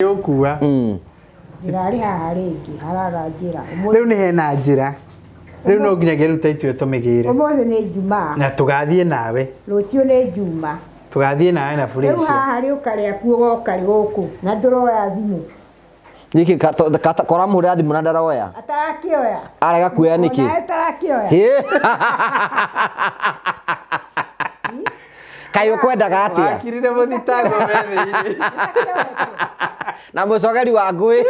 Ũkua. Ndĩrarĩ haha rĩngĩ haraga njĩra. Rĩu nĩ hena njĩra. Rĩu no nginyagia rĩu ta ithuĩ tũmĩgĩre. Ũmũthĩ nĩ Njumaa. Na tũgathiĩ nawe. Rũciũ nĩ Njuma. Tũgathiĩ nawe na Rĩu Felicia. haha rĩũka rĩaku ũgoka rĩ gũkũ na ndũroya thimũ. Nĩkĩ koramũhũrĩra thimũ na ndaroya? Atarakĩoya. Arega kuoya nĩkĩ? Onawe ũtarakĩoya. Hĩ! Kaĩ ũkwendaga atĩa? Wakirire mũthitango methĩ-inĩ. Na mũcogeri wa ngũĩ.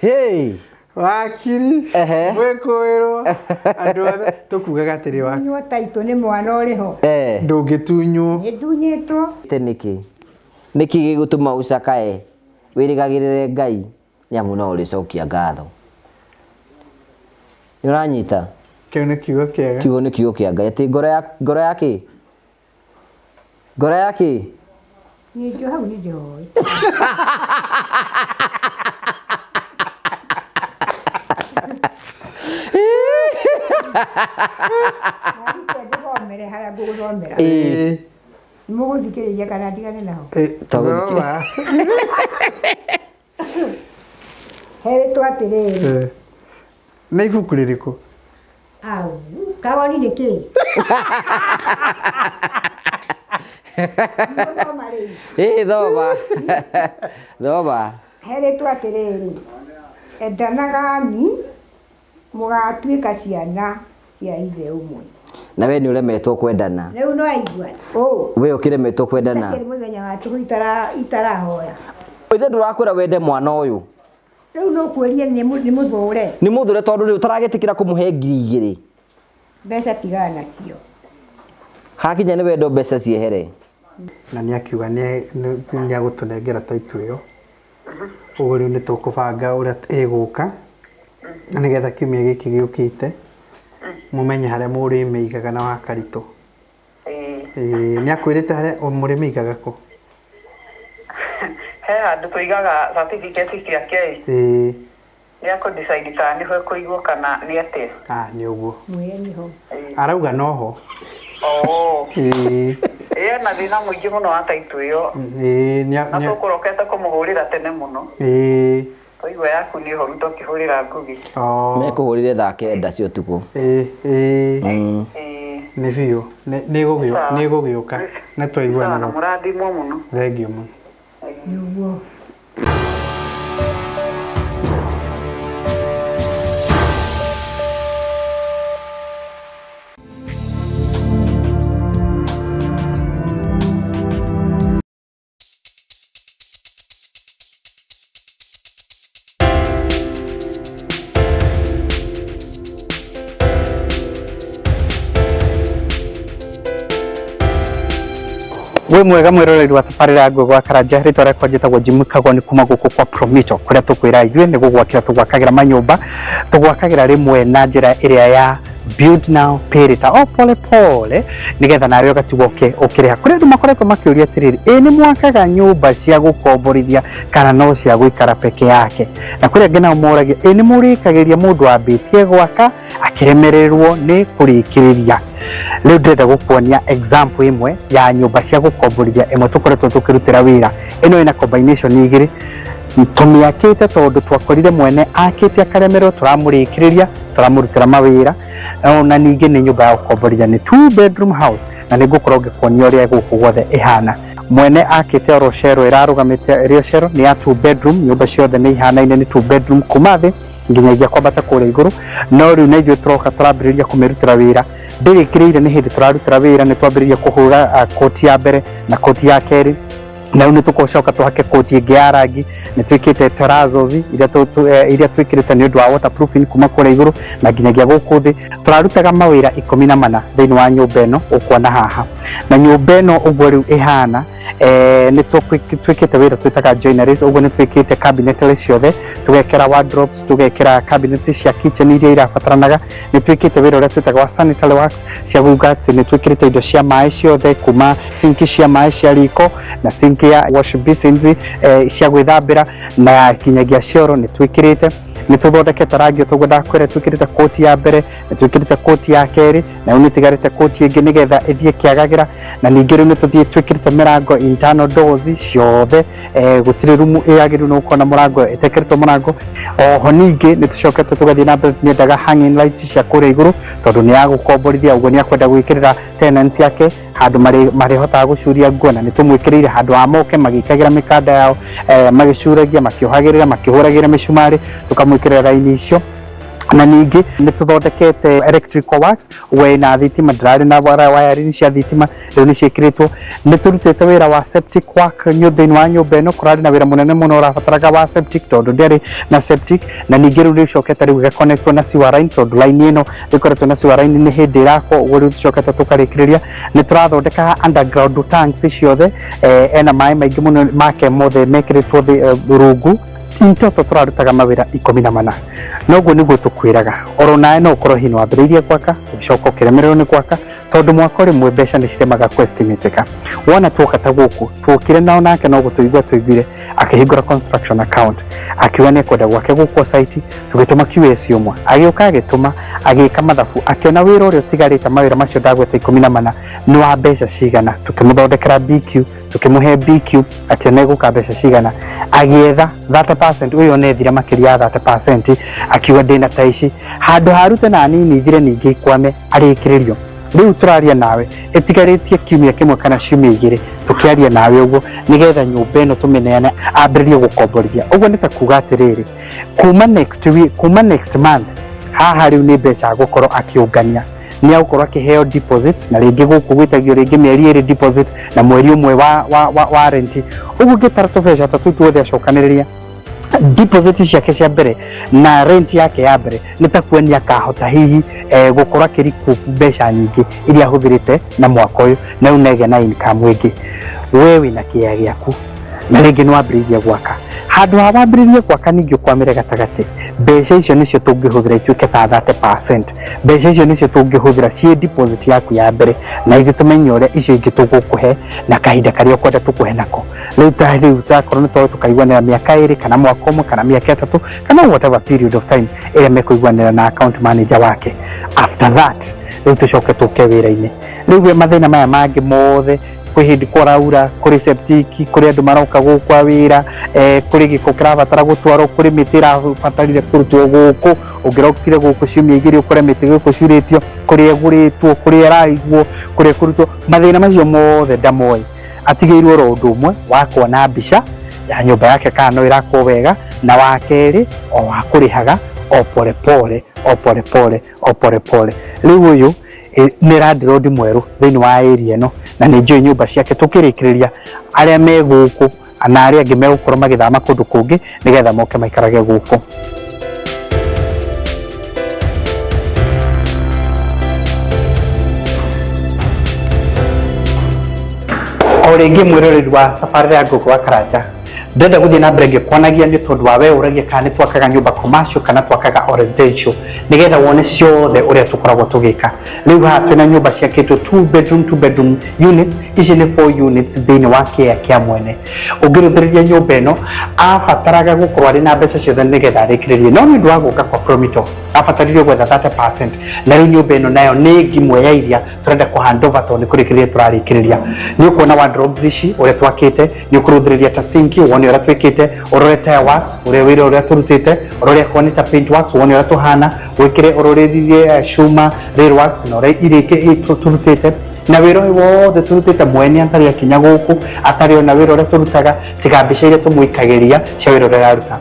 Hĩ! Wakiri. Ehe. Mwĩkũĩrwo. Andũ othe tũkugaga atĩrĩ wa Tunywo taitũ nĩ mwana ũrĩ ho. Eh. ndũngĩtunywo. Nĩ ndunyĩtwo. Te nĩkĩ? Nĩkĩ gĩgũtũma ũcakae? Wĩrĩgagĩrĩre Ngai nĩamu no ũrĩcokia ngatho. Nĩ ũranyita? Kĩu nĩ kiugo kĩega. Kiugo nĩ kiugo kĩa Ngai. Atĩ ngoro ya ngoro ya kĩ? Ngoro ya kĩ? Niĩ njũ hau nĩ ndĩhoĩ. Narute ndĩthomere harĩa ngũgũthomera. Ĩĩ. Mũgũthikĩrĩria kana ndigane naho? Tũgũthikĩ- Thoma. Herĩtwo atĩrĩrĩ. Nĩ ibuku rĩrĩkũ? Au, kawoni nĩ kĩĩ? Mũthoma rĩu. Ĩĩ thoma. Thoma. Herĩtwo atĩrĩrĩ, endanagani mũgatuĩka ciana cia ithe ũmwe. Na we nĩ ũremetwo kwendana. Rĩu no aigua ũ We ũkĩremetwo kwendana. Itakĩrĩ mũthenya wa tũhũ itarahoya. Ithe ndũrakwĩra wende mwana ũyũ. Rĩu no kwĩrie nĩ mũthũre. Nĩ mũthũre tondũ rĩu ũtaragĩtĩkĩra kũmũhe 2000. Mbeca tigana nacio. Hakinya nĩ wendo mbeca ciehere. Na nĩ akiuga nĩ agũtũnengera taitũ ĩyo. Ũguo rĩu nĩ tũkũbanga ũrĩa ĩgũka nĩgetha kiumia gĩkĩ gĩũkĩte mũmenye harĩa mũrĩmĩigaga na wakaritũ. Ĩĩ, nĩ akwĩrĩte harĩa mũrĩmĩigaga kũ? He handũ tũigaga certificate ciake ĩ. Ĩĩ. Nĩ akũ decide kana nĩho ĩkũigwo kana nĩ atĩa. Ah, nĩ ũguo. Mwĩre nĩho. Arauga noho. Oo. Ĩĩ. Ĩĩ ena thĩna mũingĩ mũno wa taitũ ĩyo. Ĩĩ, nĩ Na tũkũrokete kũmũhũrĩra tene mũno. Ĩĩ. Twaigua yaku nĩ horu tũkĩhũrĩra Ngugi. Oo. Mekũhũrire thaa 9 cia ũtukũ. Ĩĩ, ĩĩ. Ĩĩ. Nĩ biũ. Nĩ ĩgũgĩũka. Nĩ twaiguana. Sawa, na mũrathimwo mũno. Thengiũ mũno. Nĩguo. Wĩ mwega mwĩroreri wa tabarĩra ya Ngũĩ gwa Karanja, rĩtwa rĩakwa njĩtagwo Jimmy Kagoni kuma gũkũ kwa Promito kũrĩa tũkwĩra ithuĩ nĩ gũgwakĩra tũgwakagĩra manyũmba, tũgwakagĩra rĩmwe na njĩra ĩrĩa ya build now pay later, o pole pole nĩgetha nawe ũgatigwo ũkĩrĩha. Kũrĩ andũ makoretwo makĩũria atĩrĩrĩ, ĩ nĩ mwakaga nyũmba cia gũkomborithia kana no cia gũikara peke yake? Na kũrĩ angĩ nao moragia, ĩ nĩ mũrĩkagĩria mũndũ wambĩtie gwaka akĩremererwo nĩ kũrĩkĩrĩria? Rĩu ndĩrenda gũkuonia example ĩmwe ya nyũmba cia gũkomborithia ĩmwe tũkoretwo tũkĩrutĩra wĩra. Ĩno ĩna combination igĩrĩ, tũmĩakĩte tondũ twakorire mwene akĩte akaremererwo, tũramũrĩkĩrĩria, tũramũrutĩra mawĩra. Na ningĩ nĩ nyũmba ya gũkomborithia, nĩ 2 bedroom house, na nĩ ngũkorwo ngĩkuonia ũrĩa gũkũ guothe ĩhana. Mwene akĩte oro cero ĩrarũgamĩte ĩrĩ o cero, nĩ ya 2 bedroom, nyũmba ciothe nĩ ihanaine, nĩ 2 bedroom kuma thĩ nginyagia kwambata kũrĩa igũrũ. No rĩu na ithuĩ tũroka tũrambĩrĩria kũmĩrutĩra wĩra, ndĩrĩkĩrĩire nĩ hĩndĩ tũrarutĩra wĩra, nĩ twambĩrĩria kũhũra koti ya mbere na koti ya kerĩ, na rĩu nĩ tũgũcoka tũhake koti ĩngĩ ya rangi. Nĩ twĩkĩte terrazos iria twĩkĩrĩte nĩ ũndũ wa waterproofing kuma kũrĩa igũrũ na nginyagia gũkũ thĩ. Tũrarutaga mawĩra 14 thĩinĩ wa nyũmba ĩno ũkuona haha, na nyũmba ĩno ũguo rĩu ĩhana, nĩ twĩkĩte wĩra twĩtaga joineries, ũguo nĩ twĩkĩte cabinetry ciothe, tũgekĩra wardrobes, tũgekĩra cabinets cia kitchen iria irabataranaga. Nĩ twĩkĩte wĩra ũrĩa twĩtaga wa sanitary works cia kuga atĩ nĩ twĩkĩrĩte indo cia maĩ ciothe, kuma sink cia maĩ cia riko na sink ya wash basins, cia gwĩthambĩra na nginyagia cioro nĩ twĩkĩrĩte. Nĩ tũthondekete rangi ũyũ ndakwĩra, twĩkĩrĩte koti ya mbere, nĩ twĩkĩrĩte koti ya kerĩ, na rĩu nĩ ĩtigarĩte koti ĩngĩ nĩgetha ĩthiĩ kĩagagĩra. Na ningĩ rĩu nĩ tũthiĩ twĩkĩrĩte mĩrango, internal doors ciothe. Gũtirĩ rumu ĩyagĩrĩirwo nĩ gũkorwo na mũrango ĩtekĩrĩtwo mũrango. Oho ningĩ nĩ tũcokete tũgathiĩ na mbere, nĩendaga hanging lights cia kũrĩa igũrũ, tondũ nĩ ya gũkomborithia, ũguo nĩ akwenda gwĩkĩrĩra tenants yake handũ marĩhotaga gũcuria nguo, na nĩ tũmwĩkĩrĩire handũ ha moke magĩkagĩra mĩkanda yao, magĩcuragia, makĩohagĩrĩra, makĩhũragĩra mĩcumarĩ, tũkamwĩkĩrĩra raini icio. Na ningĩ nĩ tũthondekete electrical works, ũguo ĩna thitima, ndĩrarĩ na wiring cia thitima, rĩu nĩ ciĩkĩrĩtwo. Nĩ tũrutĩte wĩra wa septic work thĩinĩ wa nyũmba ĩno. Kũrarĩ na wĩra mũnene mũno ũrabataraga wa septic, tondũ ndĩarĩ na septic. Na ningĩ rĩu nĩ ĩcokete rĩu ĩgaconnectwo na sewer line, tondũ line ĩno ĩkoretwo na sewer line nĩ hĩndĩ ĩrakwo, ũguo rĩu tũcokete tũkarĩkĩrĩria. Nĩ tũrathondeka underground tanks ciothe, ena maĩ maingĩ mũno make mothe mekĩrĩtwo thĩ rungu. In total tũrarutaga mawĩra 14. Noguo nĩguo tũkwĩraga, oro nawe no ũkorwo hihi nĩwambĩrĩirie gwaka, ũgĩcoka ũkĩremererwo nĩ gwaka, tondũ mwaka rĩmwe mbeca nĩ ciremaga kũ-estimatĩka. Wona tuoka ta gũkũ tuokire nao, nake no gũtũigua tũiguire, akĩhingũra construction account, akiuga nĩ ekwenda gwake gũkũ site. Tũgĩtũma QS ũmwe, agĩũka, agĩtũma, agĩka mathabu, akĩona wĩra ũrĩa ũtigarĩte, mawĩra macio ndagweta 14, nĩ wa mbeca cigana. Tũkĩmũthondekera BQ, tũkĩmũhe BQ, akĩona ĩgũka mbeca cigana, agĩetha 30%. Ũyũ ona ethire makĩria ya 30%, akiuga ndĩna ta ici, handũ harute na nini ithire, ningĩ ikwame, arĩkĩrĩrio. Rĩu tũraria nawe ĩtigarĩtie kiumia kĩmwe kana ciumia 2 tũkĩaria nawe ũguo, nĩgetha nyũmba ĩno tũmĩneane ambĩrĩrie gũkomborithia. Ũguo nĩ ta kuga atĩrĩrĩ, kuma next week, kuma next month haha, rĩu nĩ mbeca agũkorwo akĩũngania, nĩ agũkorwo akĩheo deposit, na rĩngĩ gũkũ gwĩtagio rĩngĩ mĩeri 2 deposit na mweri 1 wa rent. Ũguo ngĩtara tũbeca ta tũu tuothe acokanĩrĩria, deposit ciake cia mbere na rent yake ya mbere, nĩ ta kuonia akahota hihi gũkorwo akĩrecoup mbeca nyingĩ iria ahũthĩrĩte na mwaka ũyũ, na rĩu negĩa na income ĩngĩ. We wĩna kĩea gĩaku na rĩngĩ nĩ wambĩrĩirie gwaka, handũ ha wambĩrĩrie gwaka ningĩ ũkwamĩre gatagatĩ, mbeca icio nĩcio tũngĩhũthĩra ituĩke ta 30%. Mbeca icio nĩcio tũngĩhũthĩra ciĩ deposit yaku ya mbere, na ithuĩ tũmenye ũrĩa icio ingĩ tũgũkũhe na kahinda karĩa ũkwenda tũkũhe nako. Rĩu ta rĩu takorwo nĩ tondũ tũkaiguanĩra mĩaka 2 kana mwaka 1 kana mĩaka 3 kana whatever period of time ĩrĩa mekũiguanĩra na account manager wake. After that rĩu tũcoke tũke wĩra-inĩ. Rĩu we mathĩna maya mangĩ mothe, kwĩ hĩndĩ kũraura, kũrĩ septic, kũrĩ andũ maroka gũkũ a wĩra, kũrĩ gĩko kĩrabatara gũtwarwo, kũrĩ mĩtĩ ĩrabatarire kũrutwo gũkũ, ũngĩrokire gũkũ ciumia 2 ũkore mĩtĩ gũkũ ciurĩtio, kũrĩa ĩgũrĩtwo, kũrĩa ĩraigwo, kũrĩa ĩkũrutwo, mathĩna macio mothe ndamoĩ. Atigĩirwo oro ũndũ ũmwe wa kuona mbica ya nyũmba yake kana no ĩrakwo wega, na wa kerĩ o wa kũrĩhaga o pole pole, o pole pole, o pole pole. Rĩu ũyũ nĩ landlord mwerũ thĩinĩ wa area ĩno, na nĩ njũĩ nyũmba ciake. Tũkĩrĩkĩrĩria, arĩa me gũkũ na arĩa angĩ megũkorwo magĩthama kũndũ kũngĩ nĩgetha moke maikarage gũkũ. O rĩngĩ, mwĩroreri wa tabarĩra ya Ngũgũ wa Karanja, ndĩrenda gũthiĩ na mbere ngĩkuonagia, nĩ tondũ wa we ũragia kana nĩ twakaga nyũmba commercial kana twakaga o residential, nĩgetha wone ciothe ũrĩa tũkoragwo tũgĩka. Rĩu haha twĩna nyũmba ciakĩtwo two bedroom, two bedroom units. Ici nĩ four units thĩinĩ wa kĩea kĩa mwene. Ũngĩrũthĩrĩria nyũmba ĩno, abataraga gũkorwo arĩ na mbeca ciothe nĩgetha arĩkĩrĩrie, no nĩ ũndũ wa gũka kwa Promito abataririo gwetha 30%. Na rĩu nyũmba ĩno nayo nĩ ngimwe ya iria tũrenda kũ hand over, tondũ nĩ kũrĩkĩrĩria tũrarĩkĩrĩria. Nĩ ũkuona wardrobes ici ũrĩa twakĩte, nĩ ũkũrũthĩrĩria ta sink wone ũrĩa twĩkĩte, ũrore tile works ũrĩa wĩra ũrĩa tũrutĩte, ũrore akorwo nĩ ta paint works wone ũrĩa tũhana, wĩkĩre ũrorĩrie cuma rail works na ũrĩa irĩkĩ tũrutĩte, na wĩra ũyũ wothe tũrutĩte mwene atarĩ akinya gũkũ, atarĩ ona wĩra ũrĩa tũrutaga, tiga mbica iria tũmũikagĩria cia wĩra ũrĩa araruta.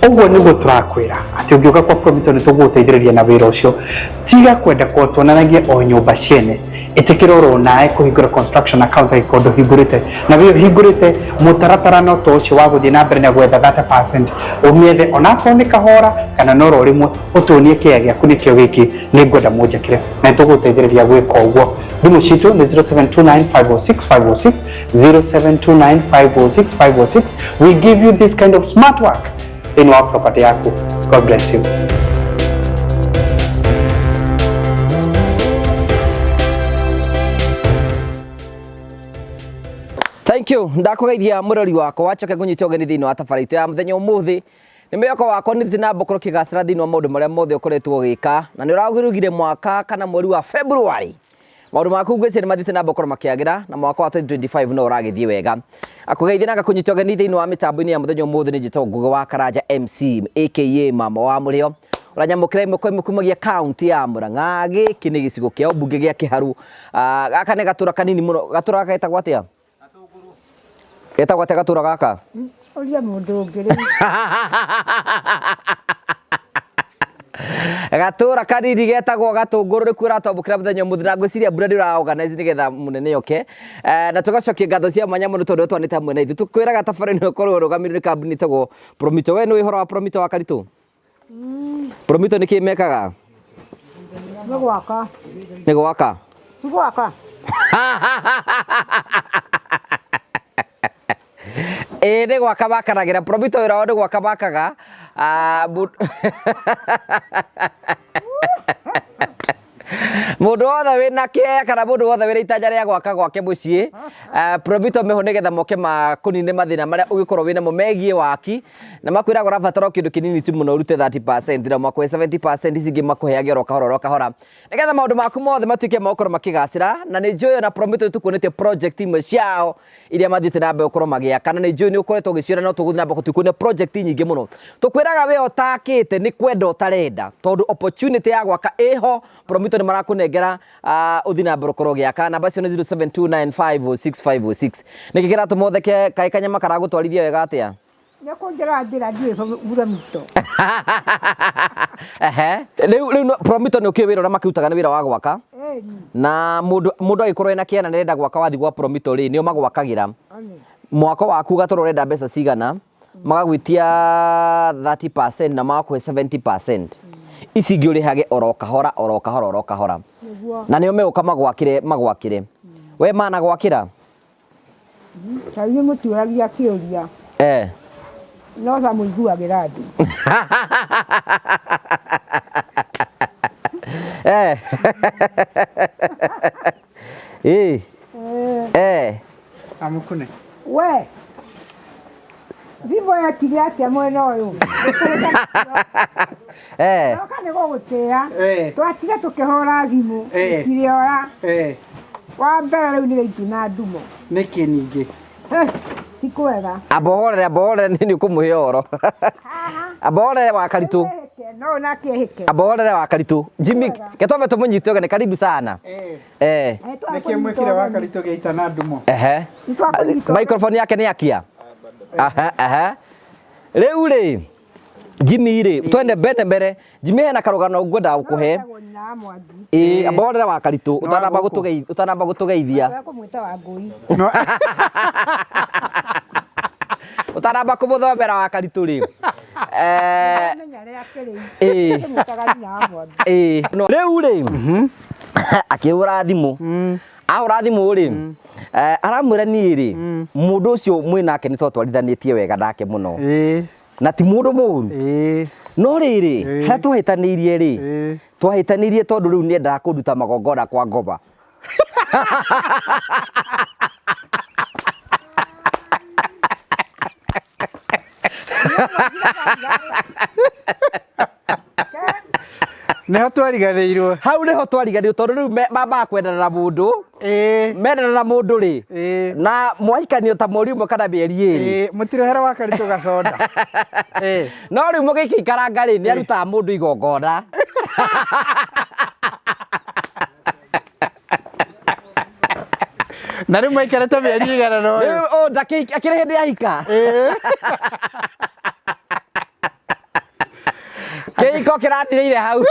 Ũguo nĩguo tũrakwĩra atĩ ũngĩũka kwa Promito nĩ tũgũgũteithĩrĩria na wĩra ũcio. Tiga kwenda tuonanagie o nyũmba ciene, ĩtĩkĩra oro nawe kũhingũra construction account angĩkorwo ndũhingũrĩte, na wĩ ũhingũrĩte mũtaratara no ta ũcio wa gũthiĩ na mbere na gwetha 30%, ũmĩethe onakorwo nĩ kahora kana no ro rĩmwe, ũtuonie kĩea gĩaku nĩkĩo gĩkĩ, nĩ ngwenda mũnjakĩre, na nĩtũgũteithĩrĩria gwĩka ũguo. Thimũ citũ nĩ 0729 506 506, 0729 506 506. We give you this kind of smart work thĩinĩ wa property yaku. God bless you. Thank you. Ndakũgeithia mũrori wakwa, wacoke ngũnyite ũgeni thĩinĩ wa tabarĩra itũ ya mũthenya ũmũthĩ. Nĩ mwĩhoko wakwa nĩ ũthiĩte na mbere gũkorwo ũkĩgacĩra thĩinĩ wa maũndũ marĩa mothe ũkoretwo ũgĩka, na nĩ ũragũrugire mwaka kana mweri wa February. Maũndũ maku ngwĩciria nĩ mathiĩte na mbere gũkorwo makĩagĩra, na mwaka wa 2025 no ũragĩthiĩ wega. Akũgeithia na ngakũnyita ũgeni thĩinĩ wa mĩtambo-inĩ ya mũthenya ũmũthĩ nĩ njĩtagwo Ngũgĩ wa Karanja MC aka Mama wa Mũrĩo. Ũranyamũkĩra ĩmwe kwa ĩmwe kumagia kaunti ya Murang'a. Gĩkĩ nĩ gĩcigo kĩa ũmbunge gĩa Kĩharu. Ah, gaka nĩ gatũra kanini mũno. Gatũra gaka getagwo atĩa? Getagwo atĩa gatũra gaka? Ũria mũndũ ũngĩ rĩu. Gatũra kanini getagwo Gatũngũrũ nĩkuo ũratwamũkĩra mũthenya ũmũthĩ, na ngwĩciria mbura nĩ ũra organize nĩgetha mũnene oke. Na tũgacokia ngatho cia mwanya mũno tondũ twanĩte hamwe na ithuĩ. Tũkwĩraga tabarĩra ĩno ĩkorwo ĩrũgamĩrĩirwo nĩ kambuni ĩtagwo Promito. We nĩũĩ ũhoro wa Promito wa Karitũ? Promito nĩ kĩĩ mekaga? Nĩ gwaka. Nĩ gwaka. Nĩ gwaka. Ĩĩ nĩ gwaka makanagĩra. Promito wĩra wao nĩ gwaka makaga. Ah, Mũndũ wothe wĩna kĩeya kana mũndũ wothe wĩna itanya rĩa gwaka gwake mũciĩ, Promito meho nĩgetha moke makũnine mathĩna marĩa ũngĩkorwo wĩnamo megiĩ waki, na makwĩraga ũrabatara o kĩndũ kĩnini tu mũno ũrute 30% na makũhe 70% ici ingĩ makũheage oro kahora oro kahora, nĩgetha maũndũ maku mothe matuĩke ma gũkorwo makĩgacĩra. Na nĩ njũĩ ona Promito nĩ tũkuonetie project imwe ciao iria mathiĩte na mbere gũkorwo magĩaka, na nĩ njũĩ nĩ ũkoretwo ũgĩciona, no tũgũthiĩ na mbere tũkuonia project nyingĩ mũno. Tũkwĩraga we ũtakĩte nĩ kwenda ũtarenda, tondũ opportunity ya gwaka ĩho, Promito nĩ marakũnengera ũthiĩ na mbere ũkorwo ũgĩaka. Namba icio nĩ 0729506506. Nĩkĩ kĩratũma ũtheke? Kaĩ kanyama karagũtwarithia wega atĩa? Nĩ kũnjĩra njĩra ndiũĩ Promito. Ehe. Rĩu Promito nĩ ũkĩũĩ wĩra ũrĩa makĩrutaga nĩ wĩra wa gwaka? Na mũndũ mũndũ agĩkorwo ena kĩana nĩarenda gwaka wathiĩ gwa Promito rĩ, nĩo magwakagĩra. Mwako waku ũgatũra ũrenda mbeca cigana, magagwĩtia 30% na magakũhe 70%. Ici ingĩ ũrĩhage oro kahora oro kahora oro kahora. Na nĩo megũka magwakĩre magwakĩre. We managwakĩra? Ta inyuĩ mũtiũragia kĩũria. Eh. No ta mũiguagĩra andũ. Eh. Eh. Eh. Amukune. We. Thimũ yekire atĩa mwena ũyũ? Eh. Oka nĩ gũgũtĩĩa. Eh. Twatiga tũkĩhũra thimũ. Eh. Itirĩoya. Eh. Wa mbere rĩu nĩ gĩitu na ndumo. Nĩkĩ ningĩ? Eh, ti kwega. Amba ũhorere, amba ũhorere nĩ ũkũmũhe ũhoro. Amba ũhorere wa Karitũ. Ehĩke, no nake ehĩke. Amba ũhorere wa Karitũ. Jimmy, ke twambe tũmũnyite ũgeni, karibu sana. Eh. Eh. Nĩkĩ mwĩkire wa Karitũ gĩita na ndumo? Ehe. Microphone yake nĩ akia. Aha, aha. Rĩu rĩ, Jimmy rĩ, twende mbere mbere. Jimmy hena karũgano ngwendaga gũkũhe. Wetagwo nyina wa Mwangi. Ĩĩ, amba ũhorere wa Karitũ ũtanamba gũkũ. gũtũgeithia, ũtanamba gũtũgeithia. Wekũmwĩta Wangũi. No. Ũtanamba kũmũthomera wa Karitũ rĩ. Eh, Menya rĩake rĩu. Ĩĩ. Tũmwĩtaga nyina wa Mwangi. Ĩĩ. No, rĩu rĩ, akĩhũra thimũ. Ahũra thimũ rĩ, aramwĩra niĩ rĩ, mũndũ ũcio mwĩ nake nĩ twatwarithanĩtie wega nake mũno. Ĩĩ. Na ti mũndũ mũru. Ĩĩ. No rĩrĩ, Ĩĩ. harĩa twahĩtanĩirie rĩ, Ĩĩ. twahĩtanĩirie tondũ rĩu nĩendaga kũnduta magongona kwa ngoma. Nĩho twariganĩirwo. Hau nĩho twariganĩirwo tondũ rĩu mambaga kwendana na mũndũ. Ĩĩ. Mendana na mũndũ rĩ, Ĩĩ. na mwahikanio ta mweri ũmwe kana mĩeri ĩrĩ. Ĩĩ, mũtirehere wa Karitũ gacoda. Ĩĩ. No rĩu mũgĩkĩikaranga rĩ, nĩ arutaga mũndũ igongona. Na rĩu maikarĩte mĩeri ĩigana na ũyũ. Rĩu ũyũ akĩrĩ hĩndĩ ahika. Ĩĩ. Kĩhiko kĩrathirĩire hau.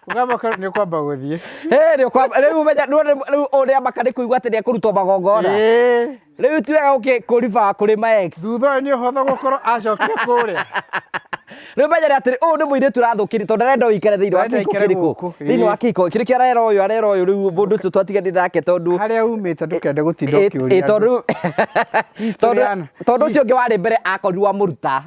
Ũgamba nĩ ũkwamba gũthiĩ. Ĩ, nĩ ũkwamba- rĩu ũmenya, rĩu ũyũ nĩamaka nĩ kũigua atĩ nĩekũrutwo magongona. Ĩĩ. Rĩu ti wega kũriba kũrĩ ma ex. Thutha ũyũ nĩ ũhũthũ gũkorwo acokire kũrĩa. Rĩu menyere atĩrĩ, ũyũ nĩ mũirĩtu ũrathũkĩria tondũ arenda ũikare thĩinĩ wa Arenda kĩhiko aikare kĩrĩkũ? gũkũ, Thĩinĩ wa ĩĩ. kĩhiko kĩrĩkĩo arera ũyũ arera ũyũ rĩu mũndũ ũcio twatiganire nake tondũ Harĩa umĩte ndũkende gũtinda Ĩ- ũkĩũria ĩ, tondũ History tondũ yana. tondũ ũcio ũngĩ warĩ mbere akorirwo amũruta.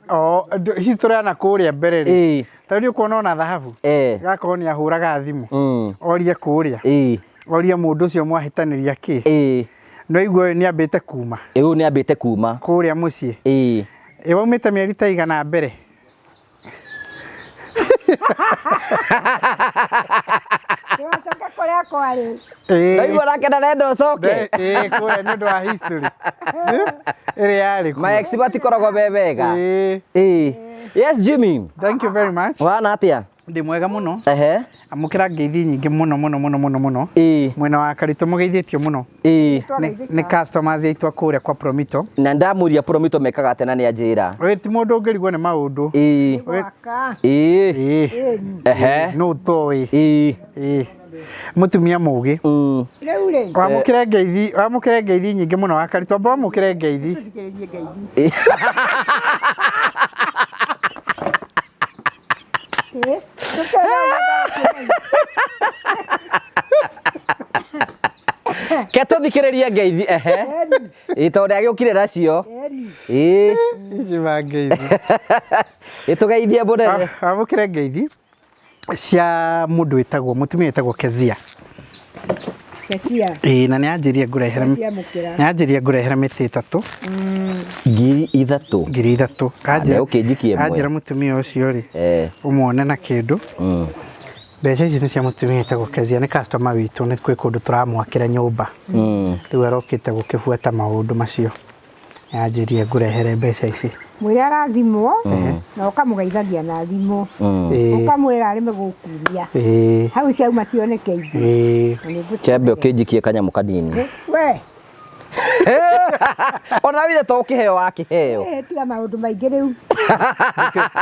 O, history ya na kũrĩa mbere rĩ. Ĩĩ. Tondũ nĩ ũkuona ona thahabu. Eh. Gakorwo nĩ ahũraga thimũ. Mm. Orie kũrĩa. Ĩĩ. Orie mũndũ ũcio mwahĩtanĩria kĩ. Ĩĩ. No igua ũyũ nĩ ambĩte kuma Ĩ, ũyũ nĩ ambĩte kuma. kũrĩa mũciĩ. Ĩĩ. Ĩ waumĩte mĩeri ta igana mbere. Ndĩracoka kũrĩa kwarĩ. Ĩĩ. Ndaigua nake ndarenda ũcoke. Ĩĩ kũrĩa nĩ ũndũ wa history. Ĩrĩa yarĩ kuo. Ma ex matikoragwo me mega. Ĩĩ. Ĩĩ. Yes Jimmy. Thank you very much. Wana atĩa? Ndĩ mwega mũno. Ehe. Amũkĩra ngeithi nyingĩ mũno mũno mũno mũno mũno. Ĩĩ. Mwena wa Karitũ mũgeithĩtio mũno. Ĩĩ. Nĩ customers aitũ a kũrĩa kwa Promito. Na ndamũria Promito mekaga atĩa na nĩ anjĩra. Ũyũ ti mũndũ ũngĩrigwo nĩ maũndũ. Ĩĩ. Gwaka. Ĩĩ. Ĩĩ. Ehe. Nũ ũtoĩ. Ĩĩ. Ĩĩ. Mũtumia mũgĩ. Rĩu rĩ. Wamũkĩre ngeithi, wamũkĩre ngeithi nyingĩ mũno wa Karitũ. Amba wamũkĩre ngeithi. Thikĩrĩrie ngeithi. Ĩĩ. Ke tũthikĩrĩrie ngeithi ehe. Ĩĩ tondũ nĩagĩũkire nacio. Ĩĩ. Ici ma ngeithi. Ĩ tũgeithie mũnene. Wamũkĩre ngeithi cia mũndũ wĩtagwo mũtumia wĩtagwo Kezia. Kecia. Ĩĩ na nĩanjĩrire ngũrehere Nĩanjĩrire. nĩanjĩrire ngũrehere mĩtĩ ĩtatũ 3000. 3000. Na ũkĩnjikie ĩmwe. Anjĩra mũtumia ũcio rĩ Eh. ũmuone na kĩndũ. Mbeca ici nĩ cia mũtumia wĩtagwo Kezia nĩ customer witũ nĩ kwĩ kũndũ tũramwakĩra nyũmba. Rĩu arokĩte gũkĩbuata maũndũ macio. Nĩanjĩrire ngũrehere mbeca ici. Mwĩre arathimwo na ũkamũgeithagia na thimũ. Ĩĩ. Ũkamwĩra arĩme gũkumia. Ĩĩ. Hau ciauma cioneke ingĩ. Ĩĩ. Na nĩngũtũmĩra. Kĩambe ũkĩnjikie kanyamũ kanini. We. Ona withe to ũkĩheo wakĩheo. Eh, tiga maũndũ maingĩ rĩu.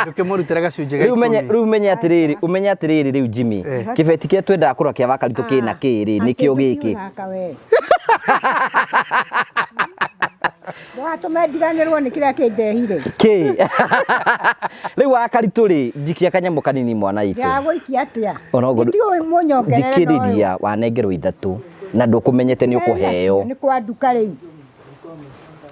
Ndũkĩmũrutĩre gacunjĩ ga Rĩu menye ikũmi. rĩu menye atĩrĩrĩ, umenye atĩrĩrĩ rĩu Jimmy. Kĩbeti kĩrĩa twendaga kũrora kĩa Wakaritũ kĩna kĩrĩ nĩkĩo gĩkĩ. Gaka we. Ndũgatũme ndiganĩrwo nĩ kĩrĩa kĩndehire. Kĩ? Rĩu Wakaritũ rĩ, njikia kanyamũ kanini mwana itũ. Ndĩragũikia atĩa? Ona ũguo Ndiũĩ mũnyongerere na ũyũ. Thikĩrĩria wanengerwo ithatũ na ndũkũmenyete nĩ ũkũheo. Nĩ kwa nduka rĩu.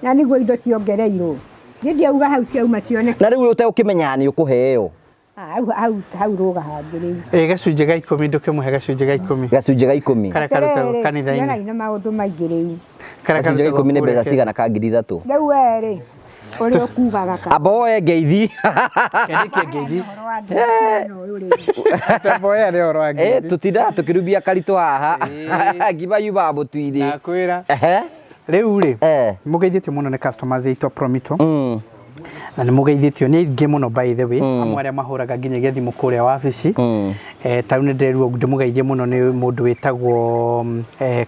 Na nĩguo indo ciongereirwo. Niĩ ndiauga hau ciauma cioneke. Na rĩu ũtegũkĩmenyaga nĩ ũkũheo. Hau hau hau rũga hangĩ rĩu. Ĩĩ gacunjĩ ga ikũmi ndũkĩmũhe gacunjĩ ga ikũmi. Gacunjĩ ga ikũmi. Karĩa karutagwo kanitha-inĩ. Tiganai na maũndũ maingĩ rĩu. Karĩa Gacunjĩ ga karutagwo ikũmi nĩ kũrĩa mbeca Kenya. cigana ka 3000? Rĩu we rĩ, ũrĩa ũkugaga ka. Amba woe ngeithi. Kĩandĩkie ngeithi. Ũhoro wa ngeithi ũyũ rĩu. Mboya nĩ ũhoro wa Eh, ngeithi. tũtindaga tũkĩrubia Karitũ haha. Ngima yumaga mũtu-inĩ. Ndakwĩra. Ehe. Rĩu rĩ, Eh. mũgeithĩtio mũno nĩ customers aitũ a Promito. Na nĩ mũgeithĩtio nĩ aingĩ mũno by the way. Amwe arĩa mahũraga nginyagia thimũ kũrĩa wabici. Ta rĩu nĩ ndĩrerirwo ndĩmũgeithie mũno nĩ mũndũ wĩtagwo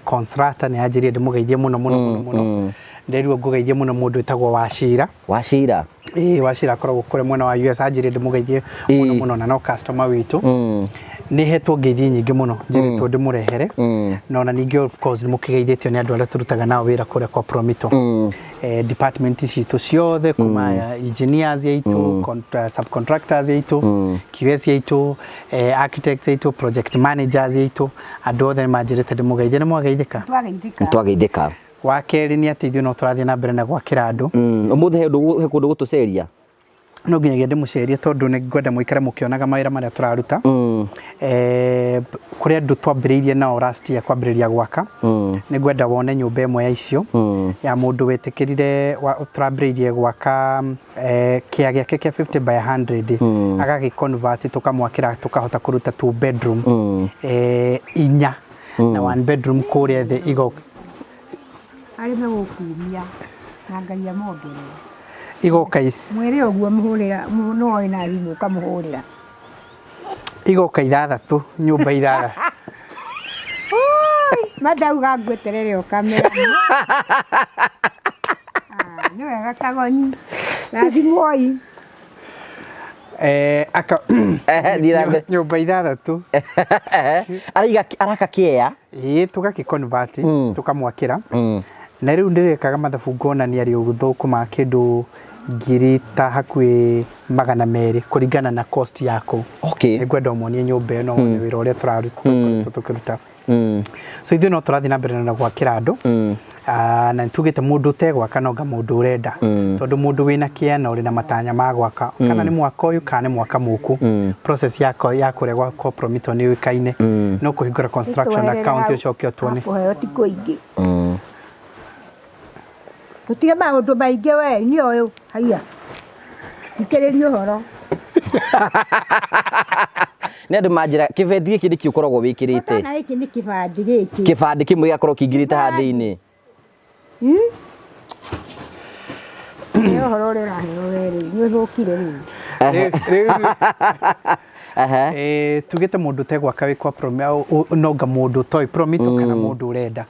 Consolata nĩ anjĩrire ndĩmũgeithie mũno mũno mũno mũno. Ndĩrerirwo ngũgeithie mũno mũndũ wĩtagwo Wachira. Wachira. Ĩĩ Wachira akoragwo kũrĩa mwena wa US anjĩrire ndĩmũgeithie mũno mũno na no customer witũ. Nĩ hetwo ngeithi nyingĩ mũno njĩrĩtwo ndĩmũrehere. Na ona ningĩ of course nĩ mũkĩgeithĩtio nĩ andũ arĩa tũrutaga nao wĩra kũrĩa kwa Promito. Department citũ ciothe kuma engineers aitũ, subcontractors aitũ, QS aitũ, architects aitũ, project managers aitũ, andũ othe nĩ manjĩrĩte ndĩmũgeithie. Nĩ mwageithĩka? Twageithĩka. Nĩtwageithĩka. Wa kerĩ nĩ atĩ ithuĩ no tũrathiĩ na mbere na gwakĩra andũ. Ũmũthĩ he ũndũ he kũndũ gũtũceria? No nginyagia ndĩmũcerie tondũ nĩ ngwenda mũikare mũkĩonaga mawĩra marĩa tũraruta. Kũrĩ andũ twambĩrĩirie nao last year kwambĩrĩria gwaka. Nĩ ngwenda wone nyũmba ĩmwe ya icio ya mũndũ wetĩkĩrire tũrambĩrĩirie gwaka kĩa gĩake kĩa 50 by 100 agagĩ convert tũkamwakĩra tũkahota kũruta 2 bedroom inya na 1 bedroom kũrĩa thĩ igo Arĩme gũkumia na Ngai amongerere. Igoka Mwĩre ũguo mũhũrĩra no oe na thimũ ũkamũhũrĩra. Igoka ithathatũ nyũmba ithathatũ. Mandauga ngweterere ũkamera. Nĩ wega kagonyi. Rathimwoi. Aka Thiĩ na mbere. Nyũmba ithathatũ. Araiga araka kĩea. Ĩĩ tũgakĩ convert tũkamwakĩra. Na rĩu ndĩrekaga mathabu ngona nĩ arĩ gũthũkũma kĩndũ ngiri ta hakuhĩ 200 kũringana na cost ya kũu. Nĩngwenda ũmonie nyũmba ĩno wone wĩra ũrĩa tũraruta tũkĩruta. So ithuĩ no tũrathiĩ na mbere na gwakĩra andũ. Na nĩtugĩte mũndũ ũtegwaka no nga mũndũ ũrenda. Tondũ mũndũ wĩna kĩea na ũrĩ na matanya ma gwaka kana nĩ mwaka ũyũ kana nĩ mwaka mũku. Process yako ya kũrĩa gwa Promito nĩ yũĩkaine. No kũhingũra construction account ũcoke ũtuone. Kũheo ti kũingĩ. Tũtige maũndũ maingĩ we, inyuĩ ũyũ, haiya. Thikĩrĩria ũhoro. Nĩ andũ manjĩra kĩbeti gĩkĩ nĩkĩ ũkoragwo wĩkĩrĩte. Ũtona gĩkĩ nĩ kĩbandĩ gĩkĩ. Kĩbandĩ kĩmwe gĩgakorwo kĩingĩrĩte haha thĩinĩ. Nĩ ũhoro ũrĩa ũraheo we rĩ, nĩ ũthũkire rĩu. Rĩu Ehe. Tugĩte mũndũ ũtegwaka wĩ kwa nonga mũndũ ũtoĩ Promito kana mũndũ ũrenda,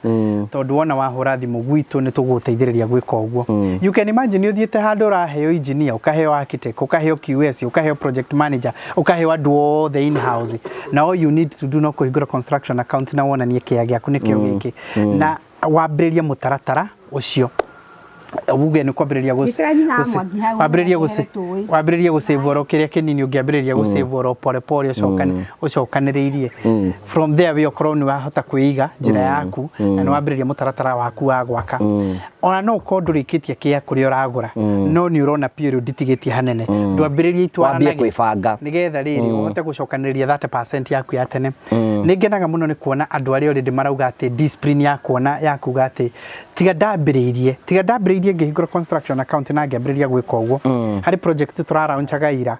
tondũ wona wahũra thimũ gwitũ nĩ tũgũgũteithĩrĩria gwĩka ũguo. You can imagine ũthiĩte handũ ũraheo engineer, ũkaheo architect, ũkaheo QS, ũkaheo project manager, ũkaheo andũ othe in house, na all you need to do no kũhingũra construction account na wonanie kĩea gĩaku nĩkĩo gĩkĩ na wambĩrĩrie mũtaratara ũcio, uge nĩ kwambĩrĩria Gĩkĩra nyina mwangi hau, wambĩrĩrie tũĩ. Wambĩrĩrie gũsave oro kĩrĩa kĩnini ũngĩambĩrĩria gũsave oro pole pole, ũcokanĩrĩirie. From there we ũkorwo nĩ wahota kwĩiga njĩra yaku na nĩ wambĩrĩria mũtaratara waku wa gwaka. Ona no ũkorwo ndũrĩkĩtie kĩa kũrĩa ũragũra, no nĩ ũrona piũ rĩu nditigĩtie hanene, ndwambĩrĩrie Wambie itwaranage kwĩbanga. Nigetha rĩrĩ ũhote gũcokanĩrĩria 30% yaku ya tene. Nĩ ngenaga mũno nĩ kuona andũ arĩa already marauga atĩ discipline ya kuona ya kuga atĩ tiga ndambĩrĩirie ngĩhingũra construction account na ngĩambĩrĩria gwĩka ũguo. Harĩ project tũraraunchaga ira,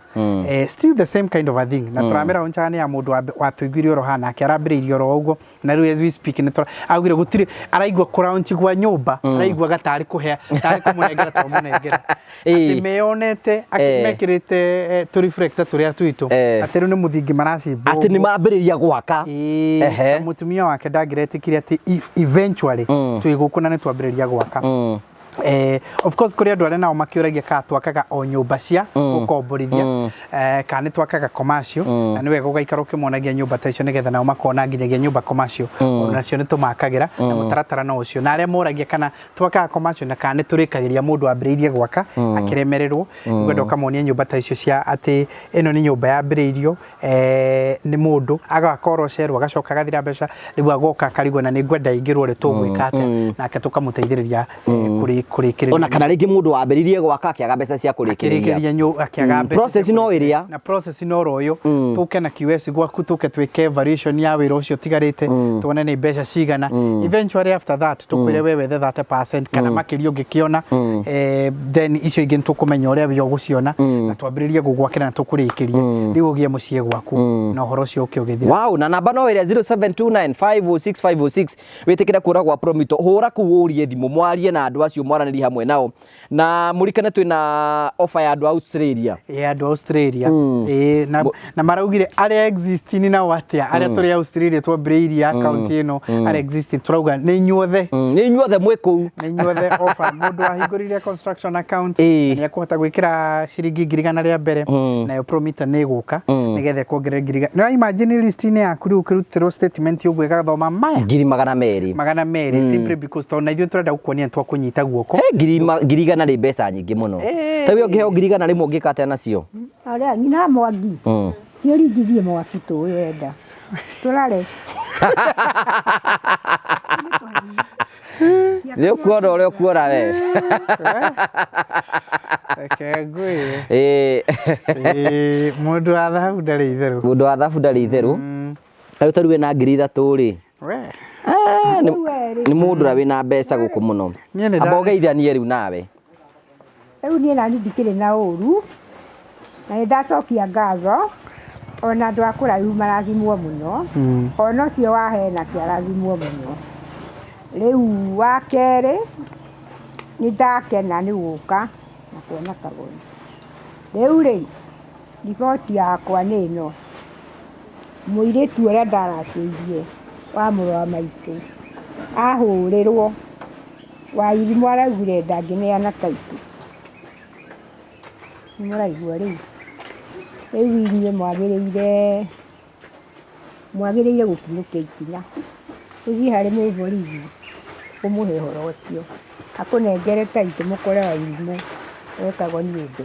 still the same kind of a thing, na tũramĩraunchaga nĩ ya mũndũ watũiguire oro haha, nake arambĩrĩirie oro ũguo, na rĩu as we speak nĩ tũra augire gũtirĩ araigua kũraunchi gwa nyũmba, araiguaga tarĩ kũhea tarĩ kũmũnengera twamũnengera, atĩ meyonete mekĩrĩte tũ reflector tũrĩa twitũ, atĩ rĩu nĩ mũthingi maracimba. Atĩ nĩ mambĩrĩria gwaka. Ĩĩ, na mũtumia wake ndangĩretĩkire atĩ eventually twĩ gũkũ na nĩ twambĩrĩria gwaka. Of course kũrĩ andũ arĩa nao makĩũragia kana twakaga o nyũmba cia gũkomborithia, kana nĩ twakaga commercial, na nĩ wega ũgaikara ũkĩmonagia nyũmba ta icio nĩgetha nao makona nginyagia nyũmba commercial onacio nĩ tũmakagĩra na mũtaratara no ũcio. Na arĩa moragia kana twakaga commercial na kana nĩ tũrĩkagĩria mũndũ wambĩrĩirie gwaka akĩremererwo, ngwenda ũkamonia nyũmba ta icio cia atĩ ĩno nĩ nyũmba yambĩrĩirio nĩ mũndũ agaka oro cerwo, agacoka agathira mbeca, rĩu agoka akarigwo na nĩ ngwenda ingĩrwo rĩ, tũgwĩka atĩa? Nake tũkamũteithĩrĩria kũrĩkĩrĩria. Ona kana rĩngĩ mũndũ wambĩrĩirie gwaka akĩaga mbeca cia kũrĩkĩrĩria. Akĩrĩkĩria akĩaga mbeca Process cia no kũrĩkĩrĩria. ĩrĩa. Na process no ro ũyũ, tũke na QS gwaku, tũke twĩke evaluation ya wĩra ũcio ũtigarĩte, tuone nĩ mbeca cigana. Eventually after that tũkwĩre we wethe 30% kana makĩria ũngĩkĩona, then icio ingĩ nĩtũkũmenya ũrĩa we ũgũciona na twambĩrĩrie gũgwakĩra na tũkũrĩkĩrie, rĩu ũgĩe mũciĩ gwaku na ũhoro ũcio ũke ũgĩthira. Wow, na namba no ĩrĩa 0729506506. Wĩtĩkĩre kũra gwa Promito, hũra kũu ũrie thimũ, mwarie na andũ acio, mwaranĩrie hamwe nao, na mũrikane twĩna offer ya andũ a Australia. Ĩ, andũ a Australia. Ĩ, na maraugire arĩa existing nao atĩa, arĩa tũrĩ Australia twambĩrĩirie account ĩno, arĩa existing tũrauga nĩ inyuothe. Nĩ inyuothe mwĩ kũu. Nĩ inyuothe offer. Mũndũ wahingũrire construction account nĩ ekũhota gwĩkĩra ciringi 100,000 rĩa mbere, nayo Promita nĩ ĩgũka nĩgetha ĩkuongerere 100,000. Nĩ imagine list-inĩ yaku rĩu ũkĩrutĩrwo statement ũguo ĩgathoma maya 200,000. 200, simply because tondũ na ithuĩ tũrenda gũkuonia nĩ twakũnyita guoko. He 100,000 rĩ, mbeca nyingĩ mũno. Ta we ũngĩheo 100,000 ũngĩka atĩa nacio? Arĩa nyina mwangi. Kĩũringithie mwaki tũĩ wenda. Tũrare. Nĩ ũkuona ũrĩa ũkuona we. Reke ngwĩre. Ĩĩ. Ĩĩ, mũndũ wa thahabu ndarĩ itherũ. Mũndũ wa thabu ndarĩ itherũ. Tarĩu tarĩu wĩna 3000 rĩ. We. Ah, Rĩu we rĩ. Nĩ mũndũ ũrĩa wĩna mbeca gũkũ mũno. Niĩ nĩ Amba ũgeithanie rĩu nawe. Rĩu niĩ nani ndikĩrĩ na ũru na nĩ ndacokia ngatho, ona andũ a kũraihu marathimwo mũno, ona ũcio wahe nake arathimwo mũno. Rĩu wa kerĩ nĩ ndakena nĩ gũka na kuona kagoni. Rĩu rĩ, riboti yakwa nĩ ĩno, mũirĩtu ũrĩa ndaracĩirie wa mũrũ wa maitũ ahũrĩrwo Wairimũ araugire ndangĩneana taitũ. Nĩ mũraigua rĩu? Rĩu inyuĩ mwagĩrĩire gũkinyũkia ikinya ũthiĩ harĩ mũborithi ũmũhe ũhoro ũcio, akũnengere taitũ mũkore Wairimũ wekagwo nĩ ũndũ.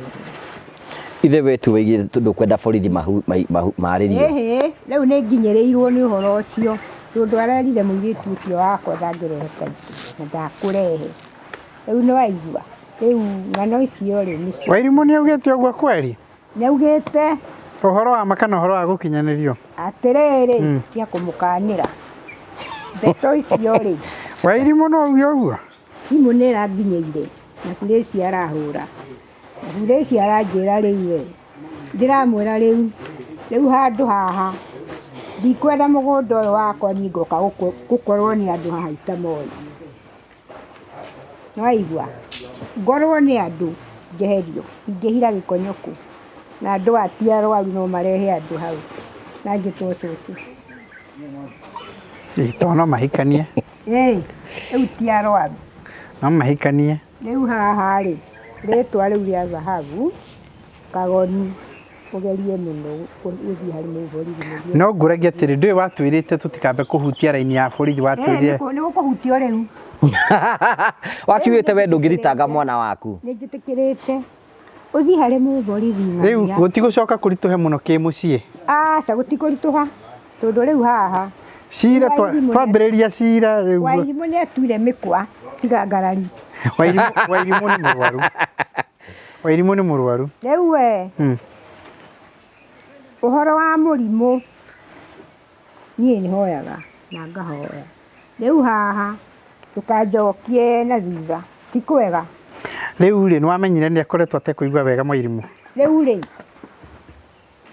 Ithe wetu wĩigire ndũkwenda borithi marĩrio. Ĩhĩ, rĩu nĩ nginyĩrĩirwo nĩ ũhoro ũcio tondũ arerire mũirĩtu ũcio wakwa ndangĩrehe taitũ na ndakũrehe. Rĩu nĩ waigua? Rĩu ng'ano icio rĩ nĩcio. Wairimũ nĩ augĩte ũguo kweri? Nĩ augĩte. Ũhoro wa ma kana ũhoro wa gũkinyanĩrio? Atĩrĩrĩ, tia kũmũkanĩra. Ndeto icio rĩ. Wairimũ no auge ũguo? Thimũ nĩ ĩranginyĩire na kũrĩ icio arahũra. Thutha ũcio aranjĩra rĩu we, ndĩramwĩra rĩu, rĩu handũ haha, ndikwenda mũgũnda ũyũ wakwa niĩ ngoka gũkorwo nĩ andũ haha itamoĩ. Nĩwaigua? Ngorwo nĩ andũ njeherio, ingĩhira gĩkonyo kũ? Na andũ aya ti arwaru no marehe andũ hau na njĩtwo cũcũ. Ĩ, to no mahikanie. Ĩ, rĩu ti arwaru. No mahikanie. Rĩu haha rĩ, rĩtwa rĩu rĩa thahabu, kagoni, ũgerie mũno gũthiĩ harĩ mũborithi mũthiĩ. No ngũragia atĩrĩ, ndũĩ watwĩrĩte tũtikambe kũhutia raini ya borithi watwĩrire. Nĩ gũkũhutio rĩu. Wakiugĩte we ndũngĩthitanga mwana waku. Nĩ njĩtĩkĩrĩte. Ũthiĩ harĩ mũborithi Rĩu ng'ania. gũtigũcoka kũritũhe mũno kĩmũciĩ. Aca gũtikũritũha tondũ rĩu haha Cira Wairimũ nĩ- twambĩrĩria cira rĩu. Wairimũ nĩ atuire mĩkwa tiga ngarari. Wairimũ Wairimũ nĩ mũrwaru. Wairimũ nĩ mũrwaru. Rĩu we ũhoro wa mũrimũ niĩ nĩ hoyaga na ngahoya. Rĩu haha ndũkanjokie na thutha ti kwega. Rĩu rĩ nĩ wamenyire nĩ akoretwo atekũigua wega Mwairimũ. Rĩu rĩ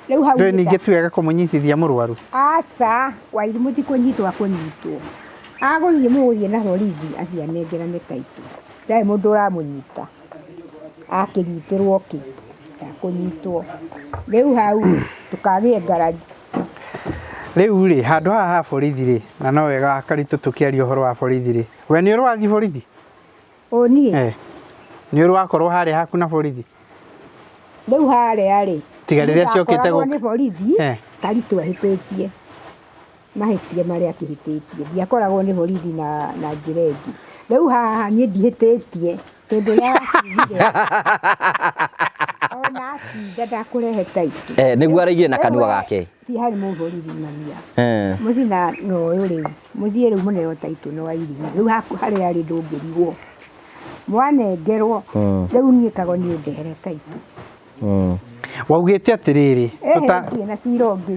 rĩu hau Ndũĩ ningĩ ti wega kũmũnyitithia mũrwaru. Aca Wairimũ ti kũnyitwo akũnyitwo. Agũthiĩ mũgũthiĩ na borithi athiĩ anengerane taitũ. Ndarĩ mũndũ ũramũnyita. Akĩnyitĩrwo kĩ? Ndakũnyitwo. Rĩu hau ndũkagĩe ngarari. Rĩu rĩ handũ haha ha borithi rĩ na no wega Karitũ tũkĩaria ũhoro wa borithi rĩ we nĩ ũrĩ wathiĩ borithi? Ũ niĩ? Eh. Nĩ ũrĩ wakorwo harĩa haku na borithi? Rĩu harĩa rĩ Tiga rĩrĩa ciokĩte gũka. gũka. Nĩ borithi Eh. Karitũ ahĩtĩtie mahĩtia marĩa akĩhĩtĩtie. Ndiakoragwo nĩ borithi na na njĩra ĩngĩ. Rĩu haha niĩ ndihĩtĩtie tondũ ũrĩa akiugire ona akinda ndakũrehe taitũ. Eh, nĩguo araigire na kanua gake. Thiĩ harĩ mũborithi ng'ania. Eh. Mũthiĩ na na ũyũ rĩu mũthiĩ rĩu mũneo taitũ nĩ Wairimũ. Rĩu harĩa arĩ ndũngĩrigwo. Mwanengerwo rĩu niĩ kagoni ũndehere taitũ. Waugĩte atĩrĩrĩ Ehe tũta ndirĩ na cira ũngĩ.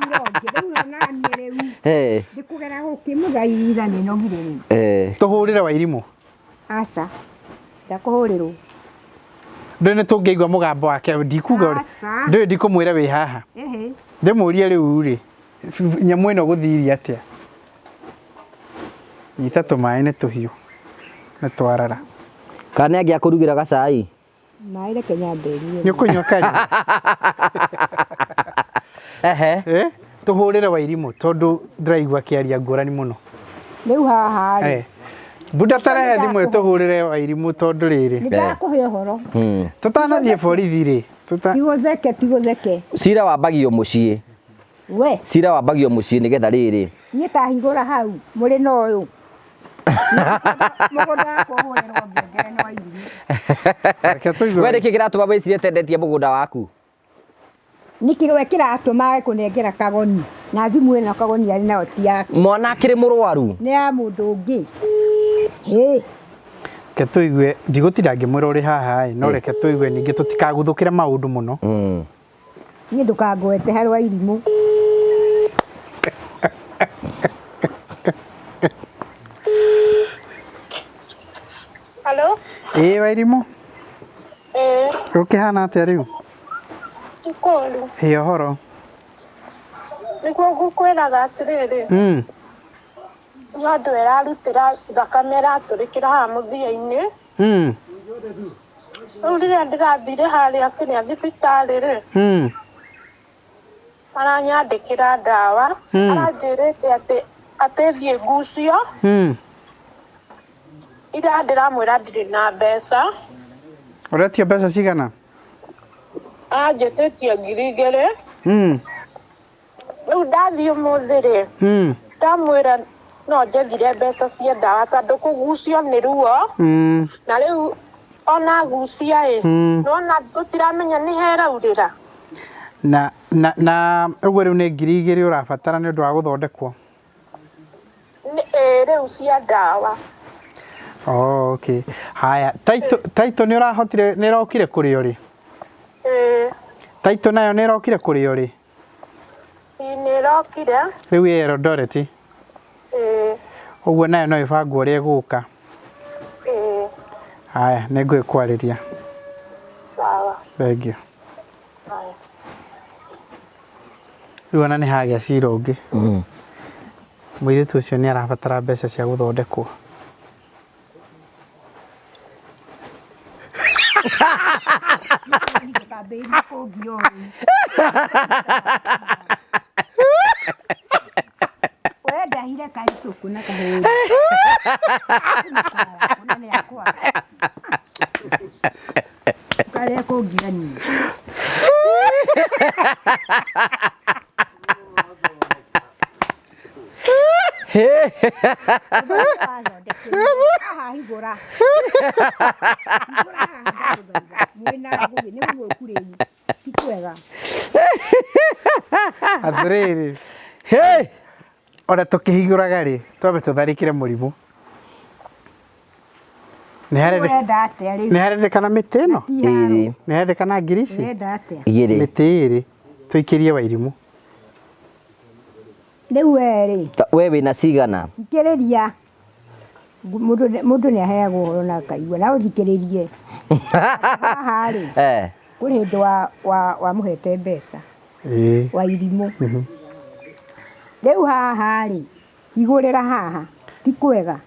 Cira ũngĩ rĩu ona niĩ rĩu Eh. ndĩkũgera gũkĩmũthaitha nĩ nogire rĩu. Eh. tũhũrĩre Wairimũ. Aca ndakũhũrĩrwo. Ndũĩ nĩ tũngĩigua mũgambo wake ndikuga ũrĩa Aca. ndũĩ ndikũmwĩra wĩ haha. Ehe. Ndĩmũrie rĩu rĩ nyamũ ĩno gũthirie atĩa? Nyita tũmaĩ nĩ tũhiũ nĩ twarara. Kana nĩ angĩakũrugĩra gacai? Maĩ reke nyambe nyue. Nĩ ũkũnyua kari? Ehe. Eh? Tũhũrĩre Wairimũ tondũ ndĩraigua akĩaria ngũrani mũno. Rĩu haha rĩ Eh. Buda tarehe thimũ tũhũrĩre Wairimũ tondũ rĩrĩ nĩ ndakũhe ũhoro. tũtanathiĩ borithi rĩ tuta Tigũtheke tigũtheke. Cira wambagio mũciĩ. We Cira wambagio mũciĩ nĩgetha rĩrĩ. niĩ kahingũra hau mũrĩ na ũyũ. Mũgũnda wakwa ũhũrĩrwo ngengere nĩ Wairimũ. Reke tũigue We nĩkĩ kĩratũma wĩcirie tendetie mũgũnda waku? Nĩkĩ we kĩratũma age kũnengera kagoni na thimũ ĩno kagoni arĩ nayo ti yake Mwana akĩrĩ mũrwaru. nĩ ya mũndũ ũngĩ. Hĩ Reke tũigue ndigũtinda ngĩmwĩra ũrĩ haha ĩ no reke tũigue ningĩ tũtikaguthũkĩre maũndũ mũno. niĩ ndũkangwete harĩ Wairimũ. Halo? Ĩ Wairimũ Eh, ũkĩhana atĩa rĩu? Ikũru. Hĩ ũhoro. Nĩguo ngũkwĩraga atĩrĩrĩ, nyondo ĩrarutĩra thakame ĩratũrĩkĩra haha mũthia-inĩ. Rĩu rĩrĩa ndĩrathire harĩa kĩrĩa thibitarĩ rĩ, maranyandĩkĩra ndawa, aranjĩrĩte atĩ atĩ thiĩ ngucio, ira ndĩramwĩra ndirĩ na mbeca, Ũretio mbeca cigana? anjĩtĩtie 2,000. Rĩu ndathiĩ ũmũthĩ rĩ, ndamwĩra no njethire mbeca cia ndawa tondũ kũgucio nĩ ruo na rĩu ona gucia ĩ nona tũtiramenya nĩ heraurĩra. Na na na ũguo rĩu nĩ 2,000 ũrabatara nĩ ũndũ wa gũthondekwo. Ĩ rĩu cia ndawa. Oh, okay. Haya, taitũ taitũ nĩ ũrahotire nĩ ĩrokire kũrĩ o rĩ? Ĩ Taitũ nayo nĩ ĩrokire kũrĩ o rĩ? ĩ nĩ ĩrokire. Rĩu ĩ Eldoret. Ĩ Ũguo nayo no ĩbangwo ũrĩa ĩgũka. ĩ. Haya, nĩ ngwĩkwarĩria. Sawa. Thengiũ. Haya. Rĩu ona nĩ hagĩa cira ũngĩ. Mũirĩtu ũcio nĩ arabatara mbeca cia gũthondekwo. Ndũkambĩrĩrie kũngia ũru. We ndahire karitũkũ na kahũri. Ona nĩ akwa. Karĩa kũngia niĩ. Haha hingũra. Hingũra haha ndagũthaitha. Mwĩna ngũgĩ nĩ mũgũku rĩu. Ti kwega. Atĩrĩrĩ, Hey! ona tũkĩhingũraga rĩ, twambe tũtharĩkĩre mũrimũ. Nĩ Ũrenda atĩa rĩu? nĩ harendekana mĩtĩ ĩno? Ti haro. Ĩrĩ. Nĩ harendekana ngiri ici? Ũrenda atĩa? Igĩrĩ. Mĩtĩ ĩrĩ tũikĩrie wairimũ. Rĩu we rĩ, We wĩna cigana? thikĩrĩria. Mũndũ nĩ aheagwo ũhoro na akaigua na ũthikĩrĩrie. Haha rĩ, Eh. kũrĩ hĩndĩ wamũhete mbeca Ĩĩ. wa irimũ. Rĩu haha rĩ, higũrĩra haha, ti kwega.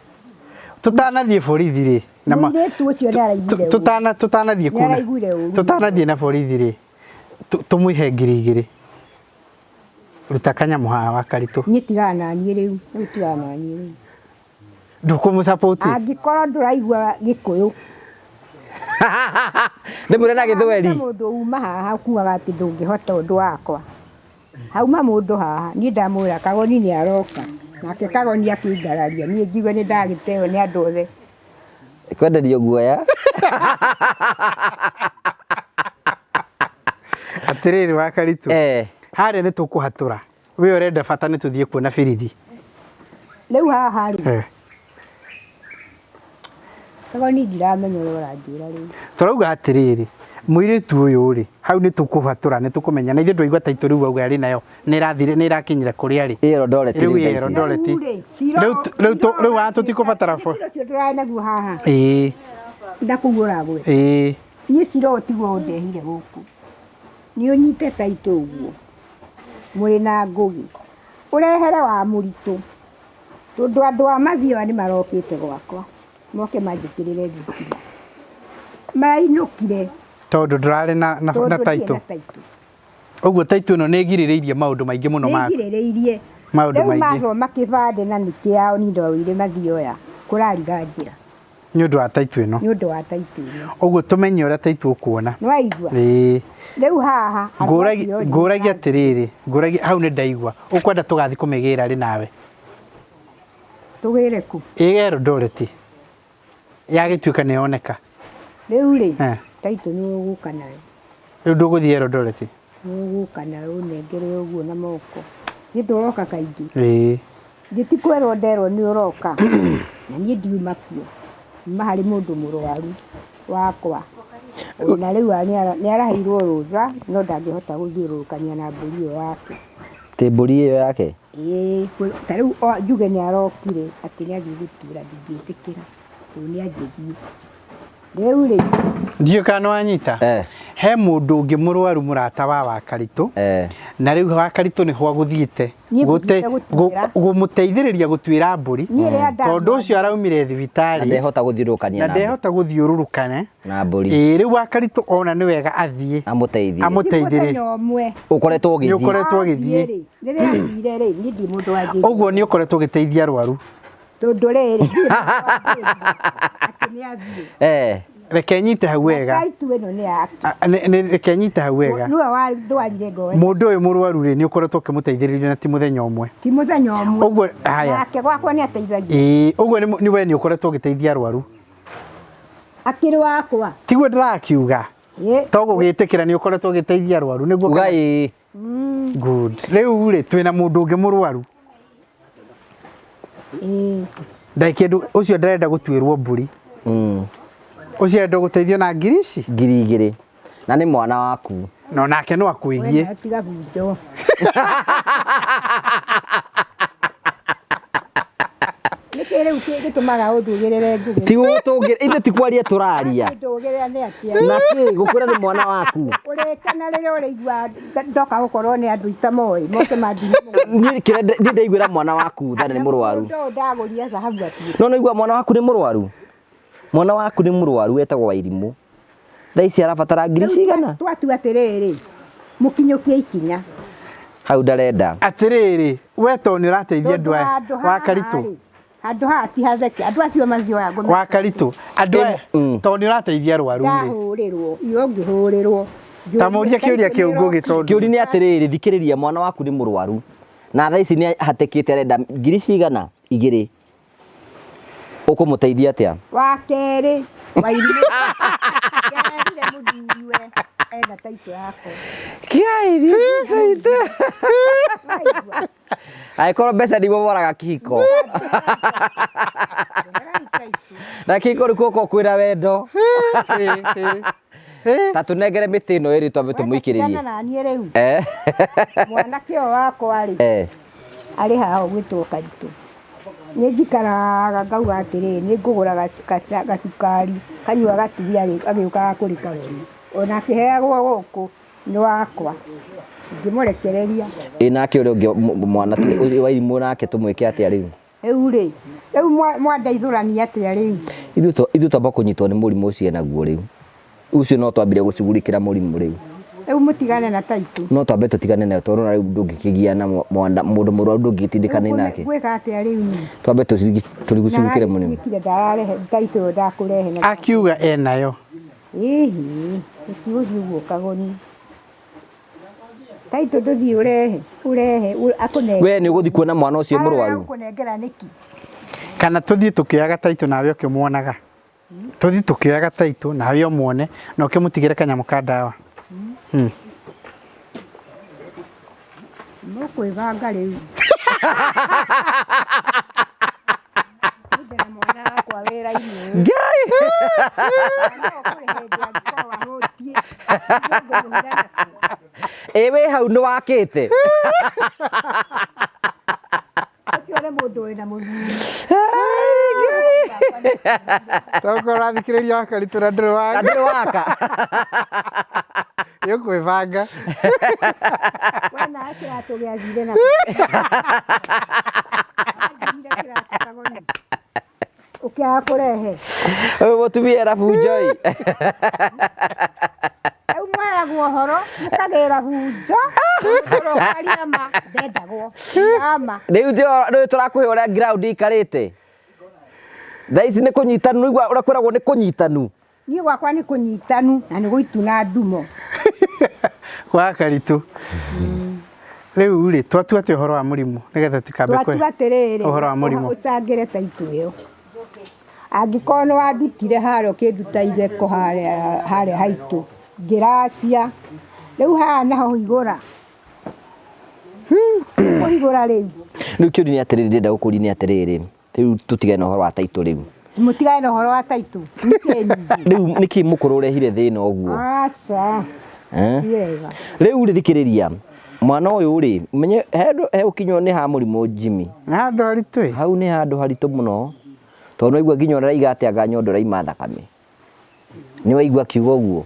Tũtanathiĩ borithi rĩ, na ma- Mũirĩtu ũcio nĩ araiguire ũru. tũtanathiĩ Nĩ kuna araiguire ũru. tũtanathiĩ na borithi rĩ, tũmũhe ngiri igĩrĩ. Ruta kanyamũ haha wa karitũ. Niĩ tigana na niĩ rĩu, rĩu tigana na niĩ rĩu. Ndũkũmũsapoti? Angĩkorwo ndũraigua Gĩkũyũ. Ndĩmwĩre na Gĩthweri. Hauma mũndũ uma haha ũkuaga atĩ ndũngĩhota ũndũ wakwa. Hauma mũndũ haha, niĩ ndamwĩra Kagoni nĩ aroka. Nake Kagoni akĩngararia, niĩ ngiuga nĩ ndagĩteo nĩ andũ othe. Kwenderio guoya. Atĩrĩrĩ wa karitũ. Eh. Harĩa nĩ tũkũhatũra. We ũrenda bata nĩ tũthiĩ kuona birithi. Rĩu haha rĩ, Eh. Kagoni ndiramenya ũrĩa ũranjĩra rĩu. Tũrauga atĩrĩrĩ, mũirĩtu ũyũ rĩ, hau nĩ tũkũhatũra, nĩ tũkũmenya. Na ithuĩ twaigua taitũ rĩu auga arĩ nayo, nĩ ĩrathire, nĩ ĩrakinyire kũrĩa rĩ. Ĩ Eldoret Rĩu rĩu ĩ thaa ici. Eldoret. Rĩu rĩ, cira Rĩu haha tũtikũbatara Cira ũcio tũrarĩ naguo haha. Ĩĩ. Na kũu ũragweta. Ĩĩ. Niĩ cira ũyũ tiguo ũndehire gũkũ. Nĩ ũnyite taitũ ũguo. Mũrĩ na ngũgĩ. Ũrehere wa mũritũ. Tondũ andũ a mathioa nĩ marokĩte gwakwa. Moke manjĩkĩrĩre thitima. Marainũkire. Tondũ ndũrarĩ na Tondũ na ndirĩ taitũ. na taitũ. Ũguo taitũ ĩno nĩ ĩgirĩrĩirie maũndũ maingĩ mũno ma. Nĩ ĩgirĩrĩirie. Maũndũ Rĩu maingĩ. mathoma kĩbandĩ na nĩ kĩao niĩ ndorire mathioya kũrariga njĩra. Nĩ ũndũ wa taitũ ĩno. Nĩ ũndũ wa taitũ ĩno. Ũguo tũmenye ũrĩa taitũ ũkuona. Nĩ waigua? Ĩĩ. Rĩu haha andũ acio rĩ, Ngũragia atĩrĩrĩ, ngũragia hau nĩ ndaigua. Ũkwenda tũgathiĩ kũmĩgĩra rĩ nawe? Tũgĩre kũ? Ĩ Eldoret. Yagĩtuĩka nĩ yoneka. Rĩu rĩ, Eh. taitũ nĩ ũgũka nayo. Rĩu ndũgũthiĩ Eldoret? Nĩ ũgũka nayo ũnengere ũguo na moko. Nĩ ndũroka kaingĩ. Ĩĩ. Njĩ ti kwĩrwo nderwo nĩ ũroka. Na niĩ ndiuma kuo. Nyuma harĩ mũndũ mũrwaru wakwa. Na rĩu nĩ araheirwo rũtha no ndangĩhota gũthiũrũrũkania na mbũri ĩyo yake. Ti mbũri ĩyo yake? Ĩĩ, ta rĩu njuge nĩ arokire atĩ nĩ athiĩ gũtura ndingĩtĩkĩra tondũ nĩ anjĩthiĩ. Rĩu rĩ. Ndiũĩ kana nĩ wanyita. He mũndũ ũngĩ mũrwaru mũrata wa Wakaritũ. Na rĩu Wakaritũ nĩho agũthiĩte. Niĩ ngũthiĩte gũtuĩra. Gũmũteithĩrĩria gũtuĩra mbũri. Niĩ rĩrĩa ndamwambia. Tondũ ũcio araumire thibitarĩ. Na ndehota gũthiũrũrũkania Na na ndehota gũthiũrũrũkana. Na mbũri. Ĩĩ rĩu Wakaritũ ona nĩ wega athiĩ. Amũteithie. Amũteithĩrĩrie. Mũthenya ũmwe. Ũkoretwo ũgĩthiĩ. Nĩ ũkoretwo ũgĩthiĩ. Rĩ, rĩrĩa athire rĩ, niĩ ndirĩ mũndũ wa njĩra. Ũguo nĩ ũkoretwo ũgĩteithia arwaru. Tondũ rĩrĩ, ndirĩ mũndũ wa njĩra. Atĩ nĩ athiĩ. Eh. Reke nyite hau wega. Taitũ ĩno nĩ yake. Reke nyite hau wega. Nĩwe wandwarire ngoro. Mũndũ ũyũ mũrwaru rĩ, nĩ ũkoretwo ũkĩmũteithĩrĩria na ti mũthenya ũmwe. Ti mũthenya ũmwe. Ũguo haya. Nake gwakwa nĩ ateithagia. Ĩĩ, ũguo nĩ we nĩ ũkoretwo ũgĩteithia arwaru. Akĩrĩ wakwa. Tiguo ndĩrakiuga. To gũgĩtĩkĩra nĩ ũkoretwo ũgĩteithia arwaru nĩguo. Uga ĩĩ. Good. Rĩu rĩ, twĩna mũndũ ũngĩ mũrwaru. Ndarĩ kĩndũ ũcio ndarenda gũtuĩrwo mbũri. Ũcio arenda gũteithio na ngiri ici? Ngiri igĩrĩ. Na nĩ mwana waku. No nake no akwĩgie. Wena tiga bunjo. Nĩkĩ Nĩkĩ rĩu gĩtũmaga ũndũgĩrĩre ngũgĩ? Ti gũgũtũngĩra, ithuĩ ti kwaria tũraria. Ndũgĩrĩra nĩ atĩa? Na kĩ gũkwĩra nĩ mwana waku. Ũrĩkena rĩrĩa ũrĩigua ndoka gũkorwo nĩ andũ itamoĩ moke mandune mũgũnda. Niĩ kĩrĩa niĩ ndaiguĩra mwana waku tha nĩ mũrwaru. Mũndũ ũyũ ndagũrire thahabu atuĩke. No nĩigua mwana waku nĩ mũrwaru. Mwana waku nĩ mũrwaru etagwo Wairimũ. Thaa ici arabatara ngiri cigana? Twatua atĩrĩrĩ, mũkinyũkie ikinya. Hau ndarenda. Atĩrĩrĩ, we to nĩ ũrateithia andũ aya Handũ wa haha Karitũ. rĩ, handũ haha ti hatheke, andũ acio mathioya ngũmĩ. Wa Karitũ. Andũ aya to nĩ ũrateithia arwaru rĩ. Ndahũrĩrwo, iyo ngĩhũrĩrwo. Ta mũrie kĩũria kĩu Ngũgĩ tondũ. Kĩũria nĩ atĩrĩrĩ, thikĩrĩria mwana waku nĩ mũrwaru. Na thaa ici nĩ ahatĩkĩte arenda ngiri cigana? Igĩrĩ. Ũkũmũteithia atĩa? Wa kerĩ, Wairimũ nderire mũthuriwe ena taitũ yakwa. Waigua? Angĩkorwo mbeca nĩ imomoraga kĩhiko. Ndeherai taitũ. Na kĩhiko rĩu gũkorwo kwĩna wendo. Ta tũnengere mĩtĩ ĩno ĩrĩ twambe tũmũikĩrĩrie. Tigana na niĩ rĩu. Mwanake ũyũ wakwa rĩ, arĩ haha ũgwĩtwo Karitũ. Nĩ njikaraga ngauga atĩrĩrĩ, nĩ ngũgũra gacukari, kanyua gatuthi agĩũkaga kũrĩ Kagoni. Ona akĩheagwo gũkũ nĩ wakwa. Ngĩmũrekereria. Ĩ nake ũrĩa ũngĩ mwana Wairimũ nake tũmwĩke atĩa rĩu? Rĩu rĩ, rĩu mwandeithũrania atĩa rĩu? Ithuĩ twamba kũnyitwo nĩ mũrimũ ũcio enaguo rĩu. Ũcio no twambire gũcugurikĩra mũrimũ rĩu. Rĩu mũtigane na taitũ. No twambe tũtigane nayo tondũ rĩu ndũngĩkĩgia na mwana mũndũ mũrwaru ndũngĩtindĩkana nake. Gwĩka atĩa rĩu niĩ? Twambe tũrigucugurikĩre mũrimũ. Nĩkire ndararehe taitũ ĩyo ndakũrehe na Akiuga enayo. Ĩhĩ, ũtigũthiĩ ũguo Kagoni. Taitũ ndũthiĩ ũrehe, ũrehe akũnengere. We nĩ ũgũthiĩ kuona mwana ũcio mũrwaru? Akũnengera nĩkĩ? Kana tũthiĩ tũkĩoyaga taitũ nawe ũkĩmuonaga. Tũthiĩ tũkĩoyaga taitũ nawe ũmuone na ũkĩmũtigĩre kanyamũ ka ndawa. Mũkwĩbanga rĩu. Niĩ ndĩna mwana wakwa wĩra-inĩ ũyũ. Ngai! No kũrĩ hĩndĩ angĩkorwo ahũtiĩ, nĩngũmũhitha nakũ. Ĩ wĩ hau nĩ wakĩte? Ũcio nĩ mũndũ wĩna mũthuri. Tokorwo ũrathikĩrĩria wa Karitũ na ndũrĩ Na waka. ndũrĩ waka. Nĩ ũkwĩbanga. We nawe kĩratũ gĩathire nakũ? Anjigire kĩratũ Kagoni. Ũkĩaga kũrehe. Ũyũ mũtumia ena bunjoi. Rĩu mweragwo ũhoro, mũkagĩra bunjo, ũhoro ũkaria ma, ndendagwo. Ama. Rĩu rĩu tũrakũhe ũrĩa ground ikarĩte. Thaa ici nĩ kũnyitanu, ũraigua ũrĩa kwĩragwo nĩ kũnyitanu. Niĩ gwakwa nĩ kũnyitanu na nĩ gũituna ndumo. Wa Karitũ. Rĩu rĩ, twatua atĩa ũhoro wa mũrimũ nĩgetha tũtikambe kwe. Twatua atĩrĩrĩ, Ũhoro wa mũrimũ. ũcangĩre taitũ ĩyo. Angĩkorwo nĩ wandutire harĩa ũkĩnduta itheko harĩa haitũ, ngĩracia. Rĩu haha naho higũra. Kũhigũra rĩu. Rĩu kĩũria nĩ atĩrĩrĩ, ndĩrenda gũkũria nĩ atĩrĩrĩ, rĩu tũtigane na ũhoro wa taitũ rĩu. Mũtigane na ũhoro wa taitũ. Nĩkĩ ningĩ? Rĩu nĩkĩ mũkũrũ ũrehire thĩna ũguo? Aca. Ti wega. Rĩu rĩ thikĩrĩria, mwana ũyũ rĩ, menye he ũkinywo nĩ ha mũrimũ Jimmy. Nĩ handũ haritũ ĩ. Hau nĩ handũ haritũ mũno. Tondũ nĩwaigua nginya ũraiga atĩ anga nyondo ĩraima thakame. Nĩ waigua akiuga ũguo?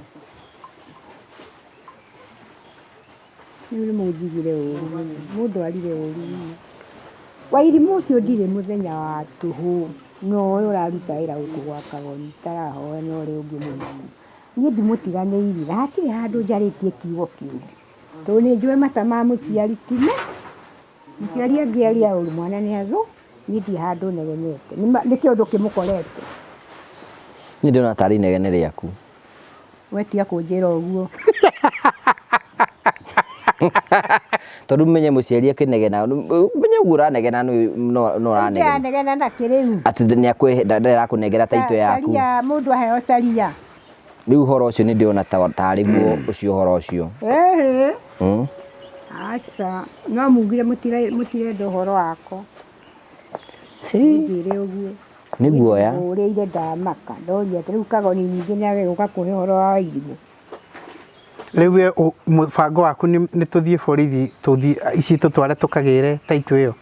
Rĩu nĩ mũnjigire ũru mũno, mũndwarire ũru mũno. Wairimũ ũcio ndirĩ mũthenya wa tũhũ, no ũyũ ũraruta wĩra gũkũ gwa Kagoni, itarahoya na ũrĩa ũngĩ mũnene. Niĩ ndimũtiganĩirie na hatirĩ handũ njarĩtie kiugo kĩũru. Tondũ nĩ njũĩ mata ma mũciari ti me, mũciari angĩaria ũru mwana nĩ athũ, niĩ ndirĩ handũ negenete. Nĩ kĩũndũ kĩmũkorete. Niĩ ndĩrona tarĩ inegene rĩaku. We tiga kũnjĩra ũguo. Tondũ menye mũciari akĩnegena, menye ũguo ũranegena no ũranegena. Ndĩranegena nakĩ rĩu? Atĩ nĩ nderakũnengera taitũ yaku. Caria, mũndũ aheo caria. Rĩu ũhoro ũcio nĩ ndĩrona tarĩ guo ũcio ũhoro ũcio. Ĩhĩ. Aca, no mugire mũtirenda ũhoro wakwa. Mũnjĩre ũguo. Nĩ guoya. Ũrĩire ndamaka, ndoria atĩ rĩu Kagoni ningĩ nĩ agĩũka kũhe ũhoro wa Wairimũ. Rĩu we mũbango waku nĩ tũthiĩ borithi, tũthiĩ ici tũtware tũkagĩre taitũ ĩyo.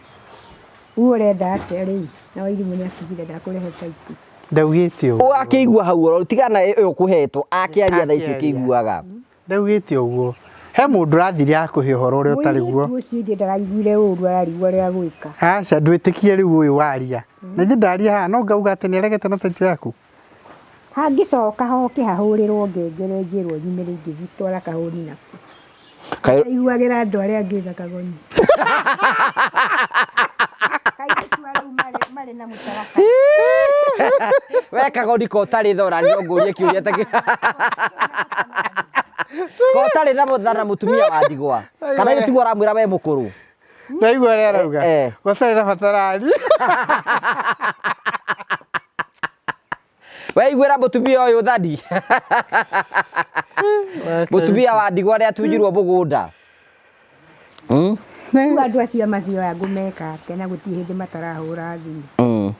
Rĩu ũrenda atĩa rĩu? Na Wairimũ nĩ akiugire ndakũrehe taitũ. Ndaugĩte ũguo. Ũgakĩigua hau oro tigana ĩyo kũhetwo akĩaria thaa icio Akĩaria. ũkĩiguaga. Ndaugĩte ũguo. He mũndũ ũrathire akũhe ũhoro ũrĩa ũtarĩ guo. Mũirĩtu ũcio ithe ndaraiguire ũru ararigwo ũrĩa gwĩka. Aca ndwĩtĩkie rĩu ũyũ waria. Na ithe ndaria haha no ngauga atĩ nĩaregete na taitũ yaku. Hangĩcoka hoke hahũrĩrwo ngengere njĩrwo nyume rĩngĩ gĩtwara kahũni nako. Kaĩ Aiguagĩra andũ arĩa angĩ tha kagoni. Kairĩtu arĩa marĩ na mũtaratara. We kagoni ko ũtarĩ tha ũraria ngũrie kĩũria ta kĩu. Ko ũtarĩ na mũthana mũtumia wa ndigwa. Kana ithe tiguo ũramwĩra we mũkũrũ. Ndaigua ũrĩa arauga. Eh. Gũtarĩ na bata araria. We iguĩra mũtumia ũyũ thani. Mũtumia wa ndigwa nĩ atunyirwo mũgũnda. Rĩu andũ acio mathioya ngũmeka atĩa na gũtirĩ hĩndĩ matarahũra thimũ.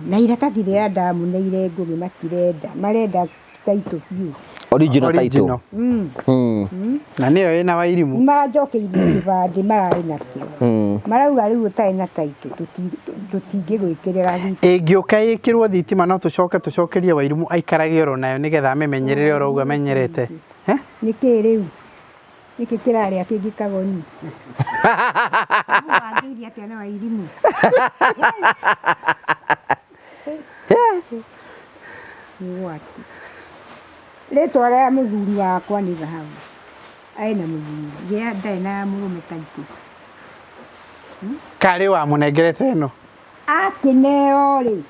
Na iratathi rĩa ndamu na ire ngũgĩ matirenda, marenda taitũ biũ. Original title. Original. Na nĩyo ĩna Wairimũ. Maranjokeirie kĩbandĩ mararĩ nakĩo. Marauga rĩu ũtarĩ na taitũ tũtingĩgwĩkĩrĩra thitima. Ĩngĩũka ĩkĩrwo thitima no tũcoke tũcokerie Wairimũ aikarage oro nayo nĩgetha amĩmenyerere oro ũguo amenyerete. Eh? Nĩkĩ rĩu? Nĩkĩ kĩrarĩa kĩngĩ kagoni? Wangĩirie atĩa na Wairimũ? Nĩ ũgwati. Rĩtwa rĩa mũthuri wakwa nĩ Thahabu. Arĩ na mũthuri. Gĩa ndarĩ na mũrũme taitũ. Karĩ wamũnengerete ĩno? Akĩneo rĩ,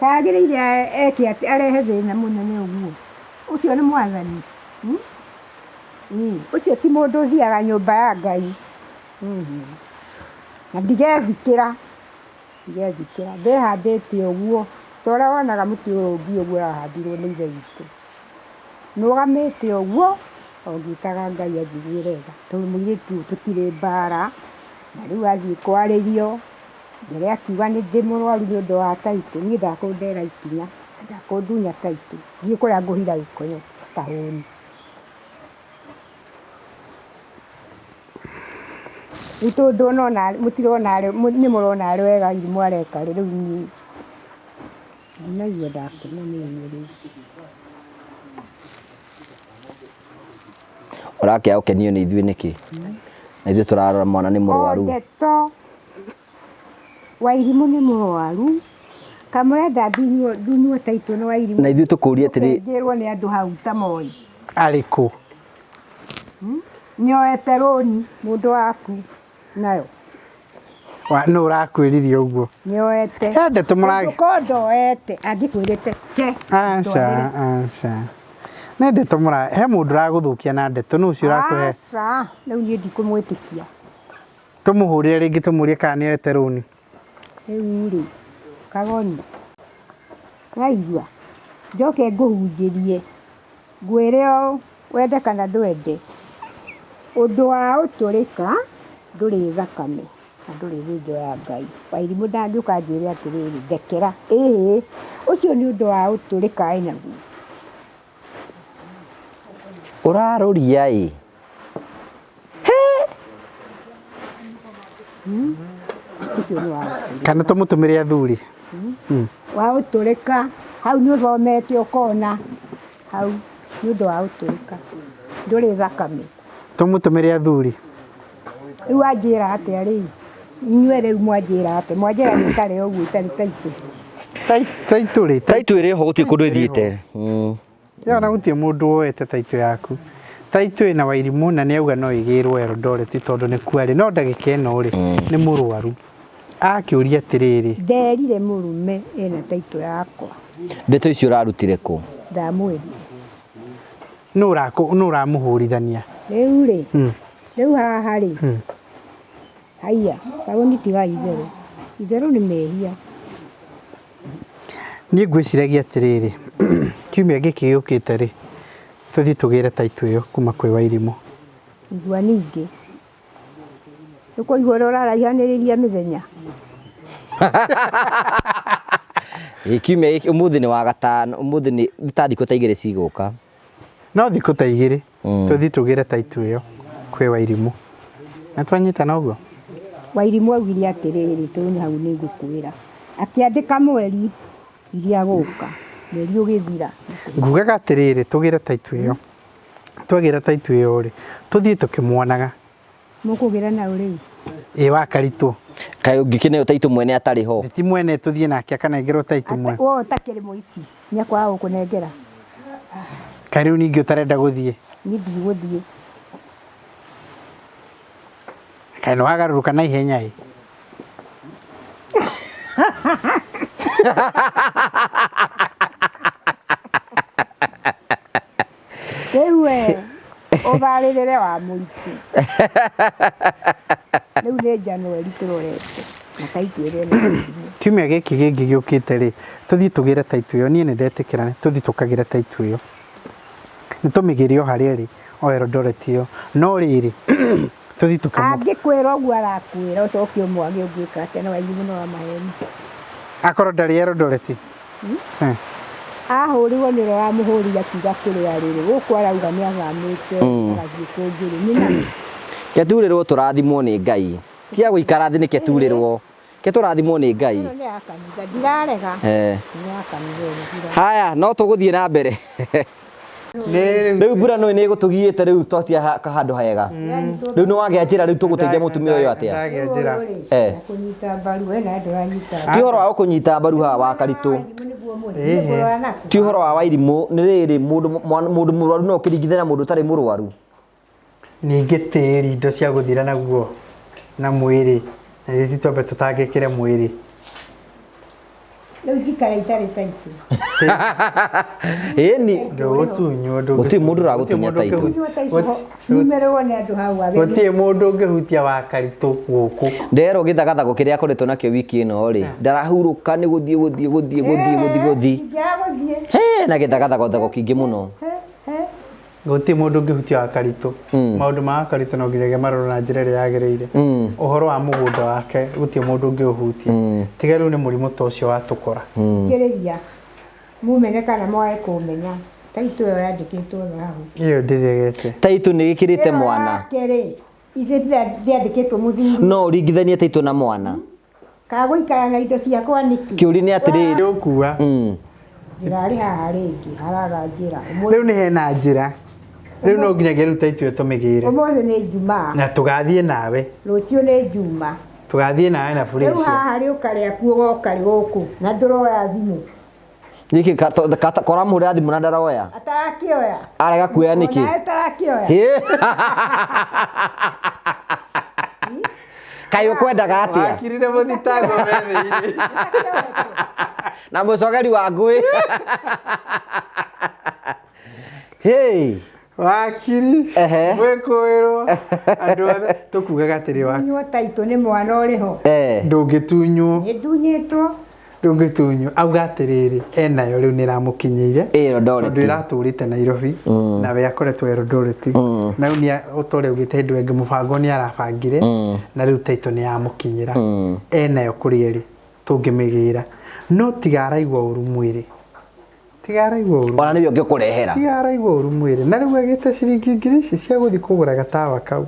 kagĩrĩire eke atĩ arehe thĩna mũnene ũguo. Ũcio nĩ mwathani. Ũcio ti mũndũ ũthiaga nyũmba ya Ngai. Na ndigethikĩra. Ndigethikĩra. Ndĩhandĩte ũguo. Ta ũrĩa wonaga mũtĩ ũrũngiĩ ũguo ũrahandirwo nĩ ithe witũ. Nũgamĩte ũguo, o ngĩtaga Ngai anjiguĩre tha. Tondũ mũirĩtu ũyũ tũtirĩ mbara, na rĩu athiĩ kwarĩrio, mbere akiuga nĩ ndĩ mũrwaru nĩ ũndũ wa taitũ, niĩ ndakũndera ikinya, ndakũndunya taitũ, thiĩ kũrĩa ngũhira gĩkonyo kahũni. Rĩu tondũ nona mũtirona nĩ mũrona arĩ wega irimũ areka rĩ, rĩu niĩ ndinaigua ndakena nĩ inyuĩ rĩu. Ũrakĩaga gũkenio nĩ ithuĩ nĩkĩ? Na ithuĩ tũrarora mwana nĩ mũrwaru. O ndeto Wairimũ nĩ mũrwaru. Kamũrenda ndunywo taitũ nĩ Wairimũ. Na ithuĩ tũkũrie atĩrĩ. Ngĩrwo nĩ andũ hau ta Moi. Arĩkũ? Nĩoete rũni mũndũ waku nayo. Nũ ũrakwĩrire ũguo? Nĩoete. He ndeto mũragĩ. Ũngĩkorwo ndoete angĩkwĩrĩte ke. Aca, aca. Nĩ ndeto mũra, he mũndũ ũragũthũkia na ndeto, nũ ũcio ũrakũhe? Aca, rĩu niĩ ndikũmwĩtĩkia. Tũmũhũrĩre rĩngĩ tũmũrie kana nĩoete rũni. Rĩu rĩ, kagoni, waigua, njoke ngũhunjĩrie, ngwĩre ũũ, wende kana ndwende, ũndũ wa ũtũrĩka ndũrĩ thakame na ndũrĩ thĩnjo ya Ngai. Wairimũ ndangĩũka anjĩre atĩrĩrĩ, ndekera, ĩhĩ, ũcio nĩ ũndũ wa ũtũrĩka ĩnaguo. Ũrarũria ĩ? Ũcio nĩ wa ũtũrĩka. Kana tũmũtũmĩre athuri? Wa ũtũrĩka, hau nĩ ũthomete ũkona, hau nĩ ũndũ wa ũtũrĩka, ndũrĩ thakame. Tũmũtũmĩre athuri? Rĩu wanjĩra atĩa rĩu? Inyuĩ rĩu mwanjĩra atĩa? Mwanjĩra njikare ũguo itarĩ taitũ. Taitũ rĩ? Taitũ ĩrĩ ho gũtirĩ kũndũ ĩthiĩte. Ĩyo ona gũtirĩ mũndũ woete taitũ yaku. Taitũ ĩna Wairimũ na nĩauga no ĩgĩrwo Eldoret tondũ nĩkuo arĩ. No ndagĩka ĩno rĩ, nĩ mũrwaru. Akĩũria atĩrĩrĩ. Nderire mũrũme ena taitũ yakwa. Ndeto icio ũrarutire kũ? Ndamwĩrire. Nũ ũramũhũrithania? Rĩu rĩ, rĩu haha rĩ, haiya, kagoni tiga itherũ. Itherũ nĩ mehia. Niĩ ngwĩciragia atĩrĩrĩ, kiumia gĩkĩ gĩũkĩte rĩ, tũthiĩ tũgĩre taitũ ĩyo kuma kwĩ Wairimũ. Igua ningĩ. Ũkũigua ũrĩa ũraraihanĩrĩria mĩthenya. Ĩ kiumia gĩkĩ, ũmũthĩ nĩ wa gatano, ũmũthĩ nĩ ta thikũ ta igĩrĩ cigũka. No thikũ ta igĩrĩ, tũthiĩ tũgĩre taitũ ĩyo kwĩ Wairimũ. Na twanyitana ũguo? Wairimũ augire atĩrĩrĩ, tũrĩ hau nĩ ngũkwĩra. Akĩandĩka mweri iria gũka mweri ũgĩthira. Ngugaga atĩrĩrĩ, tũgĩre taitũ ĩyo. Twagĩra taitũ ĩyo rĩ, tũthiĩ tũkĩmuonaga. Mũkũgĩra naũ rĩu? Ĩ wa Karitũ. Kaĩ ũngĩkĩneo taitũ mwene atarĩ ho? Ti mwene tũthiĩ nake akanengerwo taitũ mwene. Wo ũtakĩrĩ mũici, nĩakwaga gũkũnengera. Kaĩ rĩu ningĩ ũtarenda gũthiĩ? Niĩ ndigũthiĩ. Kaĩ nĩwagarũrũka na ihenya ĩ? Rĩu we ũbarĩrĩre wa mũritũ. Rĩu nĩ January tũrorete na taitũ ĩrĩa ĩna mũrimũ. Kiumia gĩkĩ kĩngĩ gĩũkĩte rĩ, tũthiĩ tũgĩre taitũ ĩyo, niĩ nĩndetĩkĩra tũthiĩ tũkagĩre taitũ ĩyo. Nĩtũmĩgĩre o harĩa ĩrĩ o Eldoret ĩyo. No rĩrĩ, tũthiĩ tũkĩmũ Angĩkwĩra ũguo arakwĩra ũcoke ũmwage ũngĩka atĩa na wairimũ nĩ wa maheni. Akorwo ndarĩ Eldoret. Ahũrirwo nĩ ũrĩa wamũhũrire akiuga kũrĩa rĩrĩ gũkũ arauga nĩ athamĩte agathiĩ kũngĩ rĩ nĩ na Keturĩrwo tũrathimwo nĩ Ngai. Tiga gũikara thĩ nĩ keturĩrwo. Ke tũrathimwo nĩ Ngai. Ĩno nĩ ya kanitha ndirarega. Nĩ ya kanitha ĩno ndirarega. Haya, no tũgũthiĩ na mbere. Rĩu mbura nĩ nĩ ĩgũtũgiĩte rĩu twatia handũ hega. Rĩu nĩ wagĩa njĩra rĩu tũgũteithia mũtumia ũyũ atĩa? Ndagĩa njĩra. Kũnyita mbaru we na ndũranyita. Ti ũhoro wa gũkũnyita mbaru haha wa Karitũ. Ti ũhoro wa Wairimũ, nĩ rĩrĩ mũndũ mũrwaru no ũkĩringithania na mũndũ ũtarĩ mũrwaru. Ningĩ tĩri indo cia gũthira naguo na mwĩrĩ, na ithuĩ twambe tũtangĩkĩre mwĩrĩ. Rĩu njikara itarĩ taitũ. Ĩni. Ndũgũtunywo, Gũtirĩ mũndũ ũragũtunya taitũ. Numerĩrwo nĩ andũ hau ageni. Gũtirĩ mũndũ ũngĩhutia wa Karitũ gũkũ. Nderwo gĩthagathago kĩrĩa akoretwo nakĩo wiki ĩno rĩ, ndarahurũka nĩ gũthiĩ gũthiĩ gũthiĩ gũthiĩ gũthiĩ gũthiĩ. He na gĩthagathago kĩingĩ mũno. Gũtirĩ mũndũ ũngĩhutia wa Karitũ. Maũndũ ma wa Karitũ no nginyagia marorwo na njĩra ĩrĩa yagĩrĩire. Ũhoro wa mũgũnda wake gũtirĩ mũndũ ũngĩũhutia. Tiga rĩu nĩ mũrimũ ta ũcio watũkora. Thikĩrĩria mumene kana mwage kũmenya taitũ ĩyo yandĩkĩtwo thahabu. Ĩyo ndĩregete. Taitũ nĩ ĩkĩrĩte mwana. Kerĩ ithe ndĩandĩkĩtwo mũthuri. No ũringithanie taitũ na mwana. Kana gũikara na indo ciakwa nĩkĩ? Kĩũria nĩ atĩrĩrĩ. Ndũkua. Ndĩrarĩ haha rĩngĩ haraga njĩra. Rĩu nĩ hena njĩra. Rĩu no nginyagia rĩu taitũ ĩyo tũmĩgĩre. Ũmũthĩ nĩ Ijumaa. Na tũgathiĩ nawe. Rũciũ nĩ Juma. Tũgathiĩ nawe na Rĩu Felicia. haha rĩũka rĩaku ũgoka rĩ gũkũ na ndũroya thimũ. Nĩkĩ koramũhũrĩra thimũ na ndaroya? Atarakĩoya. Arega kuoya nĩkĩ? Onawe ũtarakĩoya. Kaĩ ũkwendaga atĩa? Wakirire mũthitango methĩ-inĩ. Na mũcogeri wa ngũĩ. Hey. Wakiri. Mwĩkũĩrwo. Andũ othe tũkugaga atĩrĩ wa. Tunywo taitũ nĩ mwana ũrĩ ho. Ndũngĩtunywo. Nĩndunyĩtwo. Ndũngĩtunywo. Auga atĩrĩrĩ, enayo rĩu nĩ ĩramũkinyĩire. Eldoret. Tondũ ĩratũrĩte Nairobi. Nawe akoretwo Eldoret. Na rĩu nĩ ũta ũrĩa augĩte hĩndĩ ĩngĩ mũbango nĩ arabangire. Na rĩu taitũ nĩ yamũkinyĩra. Enayo kũrĩa ĩrĩ tũngĩmĩgĩra. No tiga araigua ũru mwĩrĩ. Tiga araigua ũru. Ona nĩwe ũngĩkũrehera. Tiga araigua ũru mwĩrĩ. Na rĩu agĩte ciringi ngiri ici cia gũthiĩ kũgũra gatawa kau.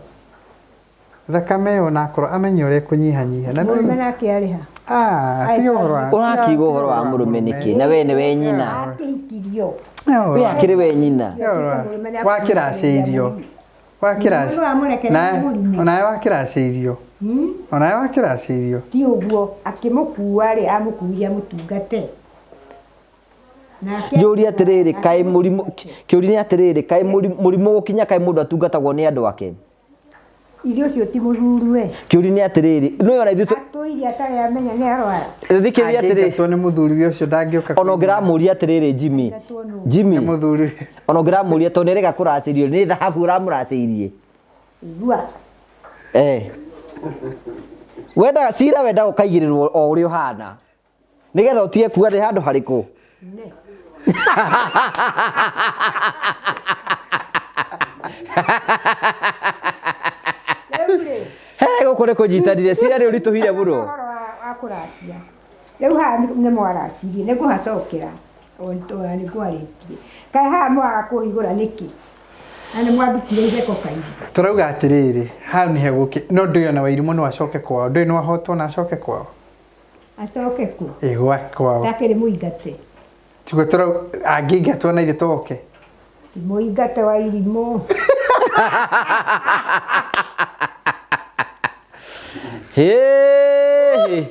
Thakame ĩyo onakorwo amenye ũrĩa ĩkũnyihanyihia. Na Mũrũme nake arĩ ha? Ah, tiga ũhoro wa Ũrakiuga ũhoro wa mũrũme nĩkĩ? Na we nĩwe nyina. Akĩhikirio. We akĩrĩ we nyina. Wakĩracĩirio. Onawe wakĩracĩirio. Onawe wakĩracĩirio. Ti ũguo akĩmũkua rĩ amũkuire amũtungate. Njũrie atĩrĩrĩ kaĩ mũrimũ kĩũria nĩ atĩrĩrĩ kaĩ mũrimũ gũkinya kaĩ mũndũ atungatagwo nĩ andũ ake. Irio ũcio ti mũthuri we. Kĩũria nĩ atĩrĩrĩ nĩwe ona ithuĩ Atũire atarĩ amenya nĩ arwara. Thikĩrĩria atĩrĩrĩ. Angĩingatwo nĩ mũthuri ũcio ndangĩũka. Ona ũngĩramũria atĩrĩrĩ Jimmy. Jimmy. Nĩ mũthuri. Ona ũngĩramũria tondũ nĩarega kũracĩrio nĩ thahabu ũramũracĩirie. Igua. Wenda cira wenda ũkaigĩrĩrwo o ũrĩa ũhana. Nĩgetha ũtige kuga nĩ handũ harĩkũ. He gũkũ nĩ kũnyitanire cira nĩ ũritũhire mũno. Ũhoro wa kũracia. Rĩu haha nĩ mwaracirie nĩ ngũhacokera ona nĩ ngwarĩtie. Kaĩ haha mwaga kũhingũra nĩkĩ? Na nĩ mwandutire itheko kaingĩ. Tũrauga atĩrĩrĩ, hau nĩ hegũkĩ no ndũĩ ona Wairimũ no acoke kwao, ndũĩ no ahotwo na acoke kwao. Acoke kũ? Ĩ gwa kwao. Ndakĩrĩ mũingate. Tiguo tũrau angĩingatwo na ithuĩ tũgoke. Ti mũingate wa irimũ. Hĩ!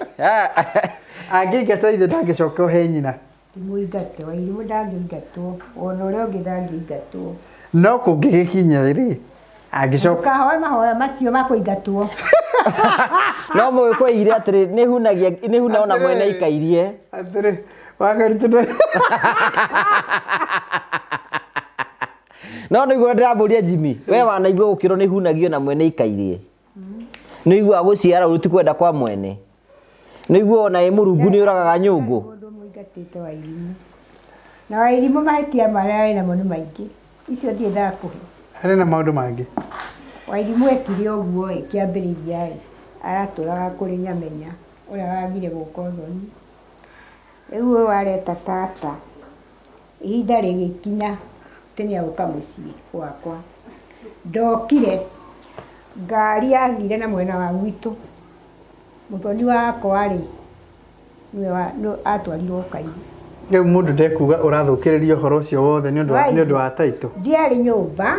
Angĩingatwo ithe ndangĩcoka he nyina. Ti mũingate wa irimũ ndangĩingatwo. Ona ũrĩa ũngĩ ndangĩingatwo. No kũngĩgĩkinya rĩ, angĩcoka Ndũkahoe mahoya macio ma kũingatwo. No mũgĩkũyũ oigire atĩrĩ, nĩ hunagia nĩ huna ona mwene aikairie. Atĩrĩ, wakarutĩte No nĩ guo ndĩramũria Jimmy, we wanaigua gũkĩrwo nĩ hunagio na mwene aikairie. Nĩ ũiguaga gũciara ũru ti kwenda kwa mwene. Nĩ ũiguaga ona ĩ mũrungu nĩ ũragaga nyũngũ. Mũndũ mũingatĩte wa irimũ. Na wa irimũ mahĩtia marĩa arĩ namo nĩ maingĩ. Icio ndirĩ ndakũhe. Harĩ na maũndũ mangĩ. Wairimũ ekire ũguo ĩ, kĩambĩrĩria ĩ, aratũraga kũrĩ Nyamenya ũrĩa wagire gũka ũthoni. Rĩu ũyũ areta tata, ihinda rĩgĩkinya atĩ nĩ egũka mũciĩ gwakwa. Ndokire, ngari yathire na mwena wa gwitũ, mũthoni wakwa rĩ, nĩwe atwarirwo Kairu. Rĩu mũndũ ndekuga ũrathũkĩrĩria ũhoro ũcio wothe nĩ ũndũ wa nĩ ũndũ wa taitũ. Ndiarĩ nyũmba,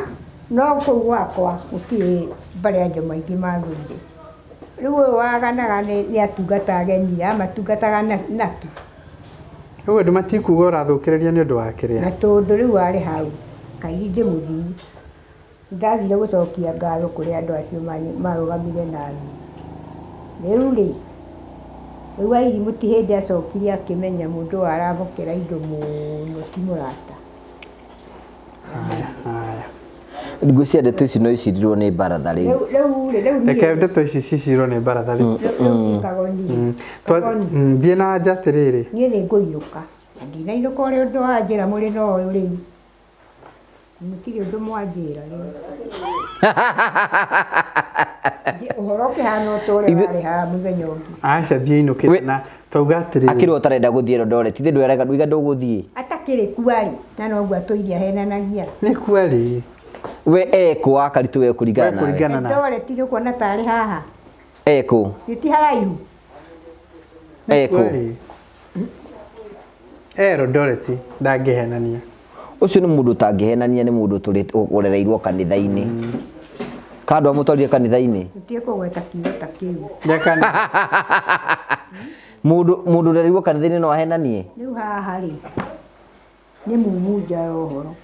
no kũu gwakwa gũtirĩ mbarĩ ya Njomo aingĩ mathũire. Rĩu ũyũ waganaga nĩ atungata ageni, amatungataga nakĩ? Rĩu andũ matikuga ũrathũkĩrĩria nĩ ũndũ wa kĩrĩa. Na tondũ rĩu arĩ hau, kairi ndĩmũthii. Nĩndathire gũcokia ngatho kũrĩ andũ acio marũgamire naniĩ. Rĩu-rĩ, rĩu Wairimũ ti hĩndĩ acokire akĩmenya mũndũ ũyũ arabokera indo mũno ti mũrata. Ngwĩciria ndeto ici no icirirwo nĩ baratha rĩu. Rĩu-rĩ, rĩu niĩ. Reke ndeto ici cicirwo nĩ baratha rĩu. Rĩu Kagoni. Thiĩ na nja atĩrĩrĩ. Niĩ nĩ ngũinũka. Na ndinainũka ũrĩa ũndũ wanjĩra mũrĩ na ũyũ rĩu. Mũtirĩ ũndũ mwanjĩra rĩu. Ũhoro ũkĩhana o ta ũrĩa warĩ haha mũthenya ũngĩ. Aca thiĩ inũkĩte na twauga atĩrĩrĩ. Akĩrwo ũtarenda gũthiĩ Eldoret, ithe ndweraga ndũiga ndũgũthiĩ. Atakĩrĩ kuo arĩ, na noguo atũire ahenanagia. Nĩ kuo arĩ. We ekũ wa Karitũ we kũringana nawe? Kũringana na. Eldoret nĩ ũkuona tarĩ haha. Ekũ? Nĩ ti haraihu. Ekũ? Eldoret ndangĩhenania. Ũcio nĩ mũndũ ũtangĩhenania nĩ mũndũ ũrereirwo kanitha-inĩ. Ka andũ amũtwarire kanitha-inĩ? Tũtige kũgweta kiugo ta kĩu. Mũndũ mũndũ ũrereirwo kanitha-inĩ no ahenanie? Rĩu haha rĩ, nĩ mumu nja ya ũhoro.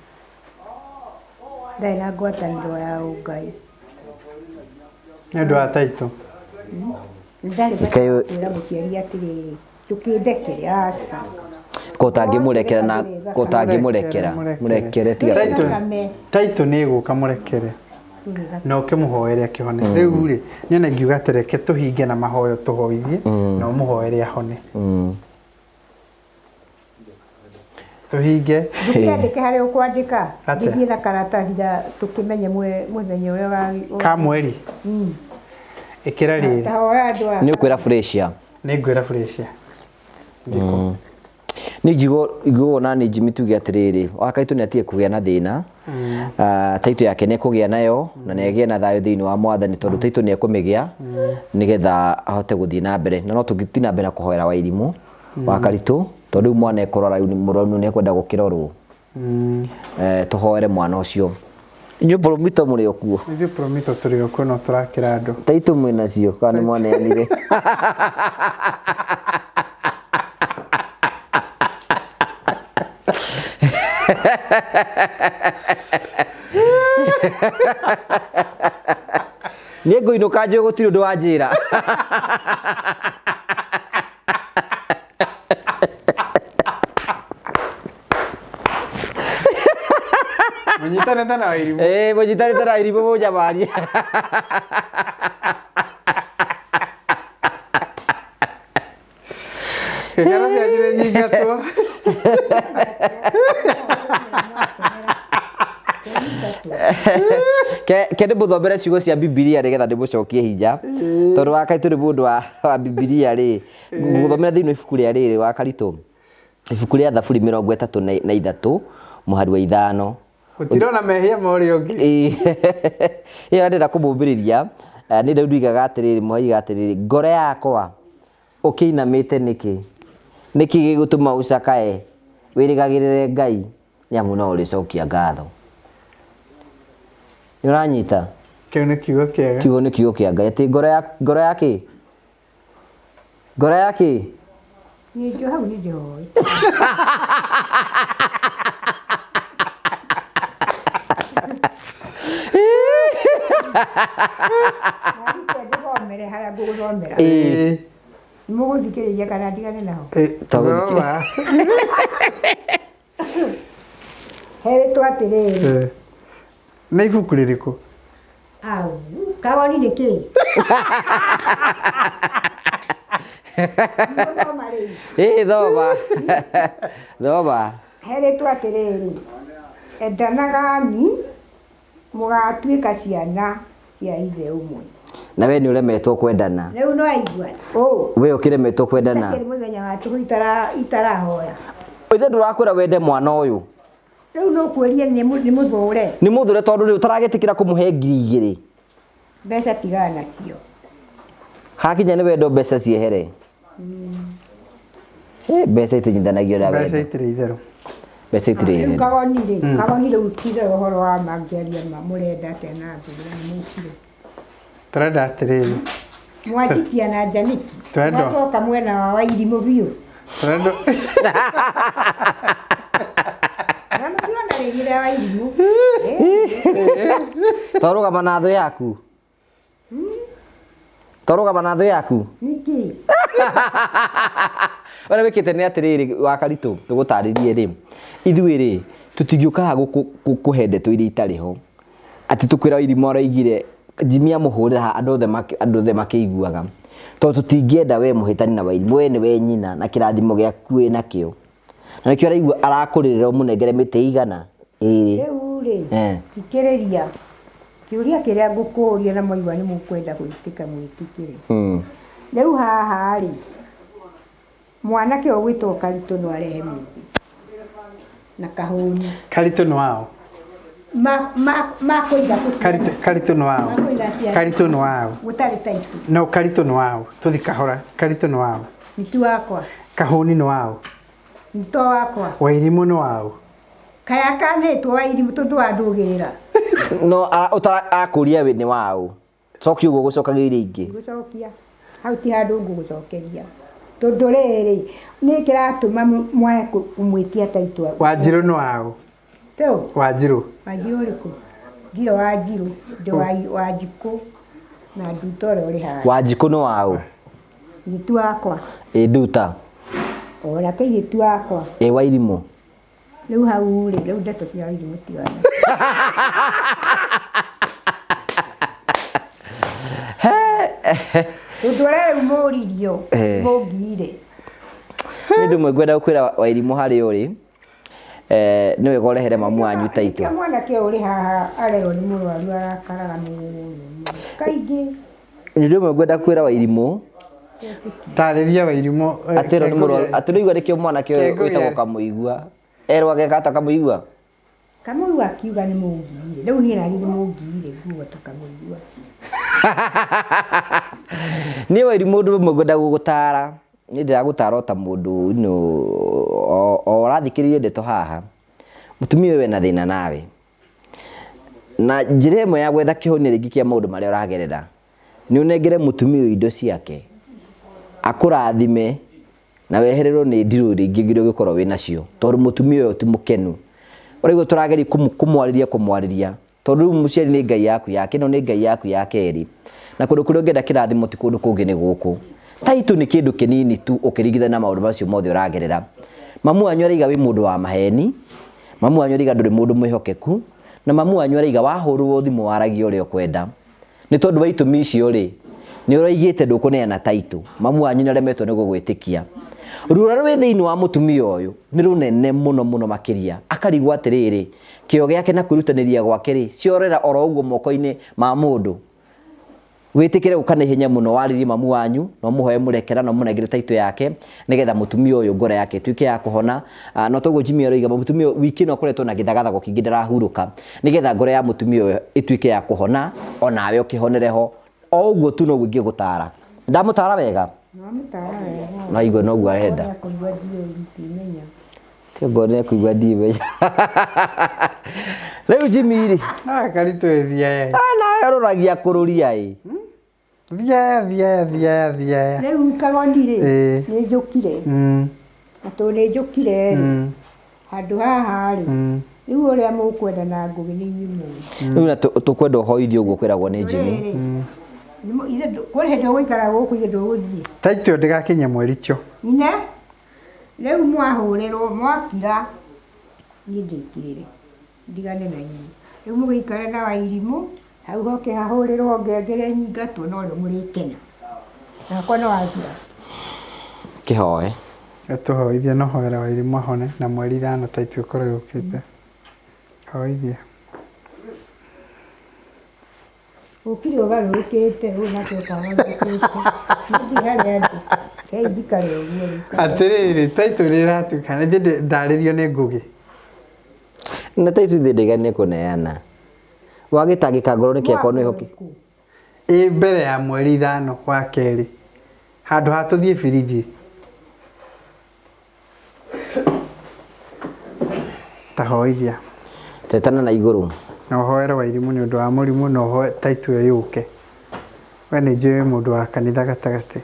Ndarĩ na ngwatanĩro ya ũngai. Nĩ ũndũ wa taitũ. Ndarĩ bata wa kwĩra mũciari atĩrĩrĩ, Ndũkĩndekere, aca. Ko ũtangĩmũrekera na ko ũtangĩmũrekera. Mũrekere tiga Taitũ taitũ nĩ ĩgũka mũrekere na ũkĩmũhoere akĩhone. Rĩu rĩ, niĩ ona ingiuga atĩ reke tũhinge na mahoyo tũhoithie na ũmũhoere ahone. Tũhinge. Ndũkĩandĩke harĩa ũkwandĩka. Atĩa? Gĩthiĩ na karatathi ga tũkĩmenye mũthenya ũrĩa Ka mweri? Ĩkĩra rĩrĩ. Ta hoya andũ a. Nĩ ũkwĩra Felicia. Nĩ ngwĩra Felicia. Niĩ njiguaga ona niĩ Jimmy tuge atĩrĩrĩ, wa kaitũ nĩ atige kũgĩa na thĩna. Taitũ yake nĩ ekũgĩa nayo na nĩ agĩe na thayũ thĩinĩ wa mwathani tondũ taitũ nĩ ekũmĩgĩa nĩgetha ahote gũthiĩ na mbere. Na no tũgĩthiĩ na mbere na kũhoera Wairimũ wa Karitũ tondũ rĩu mwana ekũrora rĩu mũrwaru nĩ ekwenda gũkĩrorwo. Tũhoere mwana ũcio. Inyuĩ Promito mũrĩ o kuo? Ithuĩ Promito tũrĩ o kuo no tũrakĩra andũ. Taitũ mwĩ nacio kana nĩ mwaneanire? Niĩ ngũinũka njũĩ gũtirĩ ũndũ wanjĩra. Mũnyitanĩte na Wairimũ. Ĩĩ mũnyitanĩte na Wairimũ mũnyamarie. Gĩkeno kĩanyu nĩ nyingatwo. Ke ndĩmũthomere ciugo cia Bibilia nĩgetha ndĩmũcokie hinya tondũ wa kaitũ nĩ mũndũ wa Bibilia rĩ ngũgũthomera thĩinĩ wa ibuku rĩa rĩrĩ wa Karitũ ibuku rĩa Thaburi 33 mũhari wa 5. Gũtirona mehia ma ũrĩa ũngĩ. Ĩyo ndĩrenda kũmũmbĩrĩria nĩ Daudi oigaga atĩrĩrĩ, mũhaiga atĩrĩrĩ, ngoro yakwa Ũkĩinamĩte nĩkĩ? Nĩkĩ gĩgũtũma ũcakae? Wĩrĩgagĩrĩre Ngai, nĩ amu no ũrĩcokia ngatho. Nĩ ũranyita? Kĩu nĩ kiugo kĩega. Kiugo nĩ kiugo kĩa Ngai. Atĩ ngoro ya ngoro ya kĩ? Ngoro ya kĩ? Niĩ njũ hau nĩ ndĩhoĩ. Narute ngũthomere harĩa ngũgũthomera. Ĩĩ. Mũgũthikĩrĩria kana ndigane naho? Tũgũthikĩ- Thoma. Herĩtwo atĩrĩrĩ. Nĩ ibuku rĩrĩkũ? Au, kawoni nĩ kĩĩ? Ngũthoma rĩu. Ĩĩ thoma. Thoma. Herĩtwo atĩrĩrĩ, endanagani mũgatuĩka ciana cia ithe ũmwe. Na we nĩ ũremetwo kwendana. Rĩu no aigua ũ We ũkĩremetwo kwendana. Itakĩrĩ mũthenya wa tũhũ itarahoya. Ithe ndũrakwĩra wende mwana ũyũ. Rĩu no kwĩrie nĩ mũthũre. Nĩ mũthũre tondũ rĩu ũtaragĩtĩkĩra kũmũhe 2000. Mbeca tigana nacio. Hakinya nĩ wendo mbeca ciehere. Mbeca itinyithanagio na Mbeca wendo. itirĩ itherũ. Mbeca itirĩ Rĩu itherũ. kagoni rĩ, kagoni rĩu tiga ũhoro wa mangĩaria ma mũrenda atĩa na ngũrĩra nĩ mũkire. Tũrenda atĩrĩrĩ. Mwanjikia na njaniki. Twendwa. Mwacoka mwena wa Wairimũ biũ. Tũrenda Na mũtirona rĩngĩ rĩa Wairimũ. Twarũgama na thũ yaku. Twarũgama na thũ yaku. Nĩkĩ? Ũrĩa wĩkĩte nĩ atĩrĩrĩ wa Karitũ tũgũtarĩrie rĩ ithuĩ rĩ tũtingĩũkaga kũhe ndeto iria itarĩ ho atĩ tũkwĩra Wairimũ araigire Jimmy amũhũrĩra haha andũ othe andũ othe makĩiguaga tondũ tũtingĩenda we mũhĩtani na Wairimũ we nĩwe nyina na kĩrathimo gĩaku wĩ nakĩo na nĩkĩo araigua arakũrĩrĩra ũmũnengere mĩtĩ igana ĩrĩ. Rĩu rĩ thikĩrĩria kĩũria kĩrĩa ngũkũria na mwaigua nĩ mũkwenda gwĩtĩka mwĩtĩkĩre. Rĩu haha rĩ mwanake ũgwĩtwo Karitũ no arehe mũtu na kahũni. Karitũ nĩ wao? Makũiga Karitũ Karitũ nĩ wao? Karitũ nĩ wao? Gũtarĩ taitũ. No Karitũ nĩ wao? Tũthi kahora. Karitũ nĩ wao? Nĩ wakwa. Kahũni nĩ wao? Nĩ to wakwa. Wairimũ nĩ wao? Kaya kanĩtwo Wairimũ tondũ wa ndũgĩrĩra. No akũria we nĩ wao? Cokia ũguo gũcokagia iria ingĩ. Gũcokia hau ti handũ ngũgũcokeria tondũ rĩrĩ nĩ kĩratũma mwae kũmwĩtia taitũ. Wanjirũ nĩ wao? Rĩu Wanjirũ. Wanjirũ ũrĩkũ? Ndirĩ Wanjirũ, ndĩ Wanjikũ na Nduta ũrĩa ũrĩ haha. Wanjikũ nĩ wao? Gĩtu wakwa. Ĩ Nduta. Ona kairĩtu wakwa. Ĩ Wairimũ. Rĩu hau rĩ, rĩu ndeto cia Wairimũ tigana. Ũndũ ũrĩa rĩu mũririo mũngiire. Nĩ ũndũ ũmwe ngwenda gũkwĩra Wairimũ harĩa ũrĩ nĩ wega ũrehere mamu wanyu taitũ. Nĩkĩo mwanake ũyũ ũrĩ haha arerwo nĩ mũrwaru arakaraga mũno kaingĩ. Nĩ ũndũ ũmwe ngwenda kwĩra Wairimũ. Tarĩria Wairimũ. Atĩrwo nĩ mũrwaru, atĩ nĩũigua nĩkĩo mwanake ũyũ wĩtagwo Kamũigua. Erwo ageka atĩa Kamũigua? Kamũigua akiuga nĩ mũngiire. Rĩu niĩ naniĩ nĩ mũngiire nguo ta Kamũigua. Niĩ Wairimũ ũndũ ũmwe ngwenda gũgũtara, niĩ ndĩragũtara o ta mũndũ o ũrathikĩrĩria ndeto haha. Mũtumia ũyũ ena thĩna nawe. Na njĩra ĩmwe ya gwetha kĩhonia rĩngĩ kĩa maũndũ marĩa ũragerera, nĩ ũnengere mũtumia ũyũ indo ciake, akũrathime na wehererwo nĩ ndirũ rĩngĩ iria ũngĩkorwo wĩ nacio, tondũ mũtumia ũyũ ti mũkenu. Ũraigua tũrageria kũmwarĩria kũmwarĩria, tondũ rĩu mũciari nĩ Ngai yaku ya ĩno nĩ Ngai yaku ya kerĩ, na kũndũ kũrĩa ũngĩenda kĩrathimo ti kũndũ kũngĩ nĩ gũkũ. Taitũ nĩ kĩndũ kĩnini tu ũkĩringithania na maũndũ macio mothe ũragerera. Mamu wanyu araiga wĩ mũndũ wa maheni, mamu wanyu araiga ndũrĩ mũndũ mwĩhokeku, na mamu wanyu araiga wahũrwo thimũ waragia ũrĩa ũkwenda. Nĩ tondũ wa itũmi icio rĩ, nĩ ũraigĩte ndũkũneana taitũ, mamu wanyu nĩ aremetwo nĩ gũgwĩtĩkia. Ruo rũrĩa rwĩ thĩinĩ wa mũtumia ũyũ nĩ rũnene mũno mũno makĩria, akarigwo atĩrĩrĩ, kĩo gĩake na kwĩrutanĩria gwake rĩ, ciorera oro ũguo moko-inĩ ma mũndũ. Wĩtĩkĩre gũka na ihenya mũno warĩrie mamu wanyu, na ũmũhoe mũrekera na ũmũnengere taitũ yake, nĩgetha mũtumia ũyũ ngoro yake ĩtuĩke ya kũhona. Na toguo Jimmy aroiga, mũtumia ũyũ wiki ĩno akoretwo na gĩthagathago kĩingĩ ndarahurũka, nĩgetha ngoro ya mũtumia ũyũ ĩtuĩke ya kũhona, onawe ũkĩhonere ho. O ũguo tu noguo ingĩgũtara. Ndamũtara wega? Nwamũtara wega. No aigue noguo arenda. Nĩekũigua ndiũĩ ndimenya. Ti ngoro nĩekũigua ndimenya. Rĩu Jimmy rĩ. Ah, karitũ thiaya. Ah, nawe ũroragia kũrũria ĩ. Thiaya, thiaya, thiaya, thiaya. Rĩu kagoni rĩ, Ĩĩ. nĩ njũkire. Na tondũ nĩ njũkire rĩ, handũ haha rĩ, rĩu ũrĩa mũkwenda na ngũgĩ nĩ inyuĩ mũĩ. Rĩu na tũkwenda ũhoithie ũguo kwĩragwo nĩ Jimmy. Rĩrĩ, kũrĩ hĩndĩ ũgũikara gũkũ ithe ndũgũthiĩ. Taitũ ndĩgakinya mweri cio. Ine, rĩu mwahũrĩrwo mwakira, niĩ ndĩkirĩre, ndigane na inyuĩ. Rĩu mũgĩikare na Wairimũ, hau hoke hahũrĩrwo ngengere nyingatwo no nĩ mũrĩkena. Nakwa no wathira. Kĩhoe. Tũhoithie no hoera Wairimũ ahone na mweri ithano taitũ ĩkorwo yũkĩte. Hoithia. Ũkire ũgarũrũkĩte, ũyũ nake ũkagarũrũkĩte. Niĩ ndirĩ harĩa ndĩ. Rekei njikare ũguo rĩu. Atĩrĩrĩ, taitũ nĩ ĩratuĩka, nĩ ndarĩrio nĩ Ngũgĩ. Na taitũ ithe ndĩgane kũneana. Wagĩtangĩka ngoro nĩkĩ akorwo nĩ hoki. Ĩ mbere ya mweri ithano wa kerĩ. Handũ ha tũthiĩ birithi. Ta hoithia. Tetana na igũrũ. Na ũhoere Wairimũ nĩ ũndũ wa mũrimũ na ũhoe taitũ ĩyo yũke. We nĩ njũĩ wĩ mũndũ wa kanitha gatagatĩ.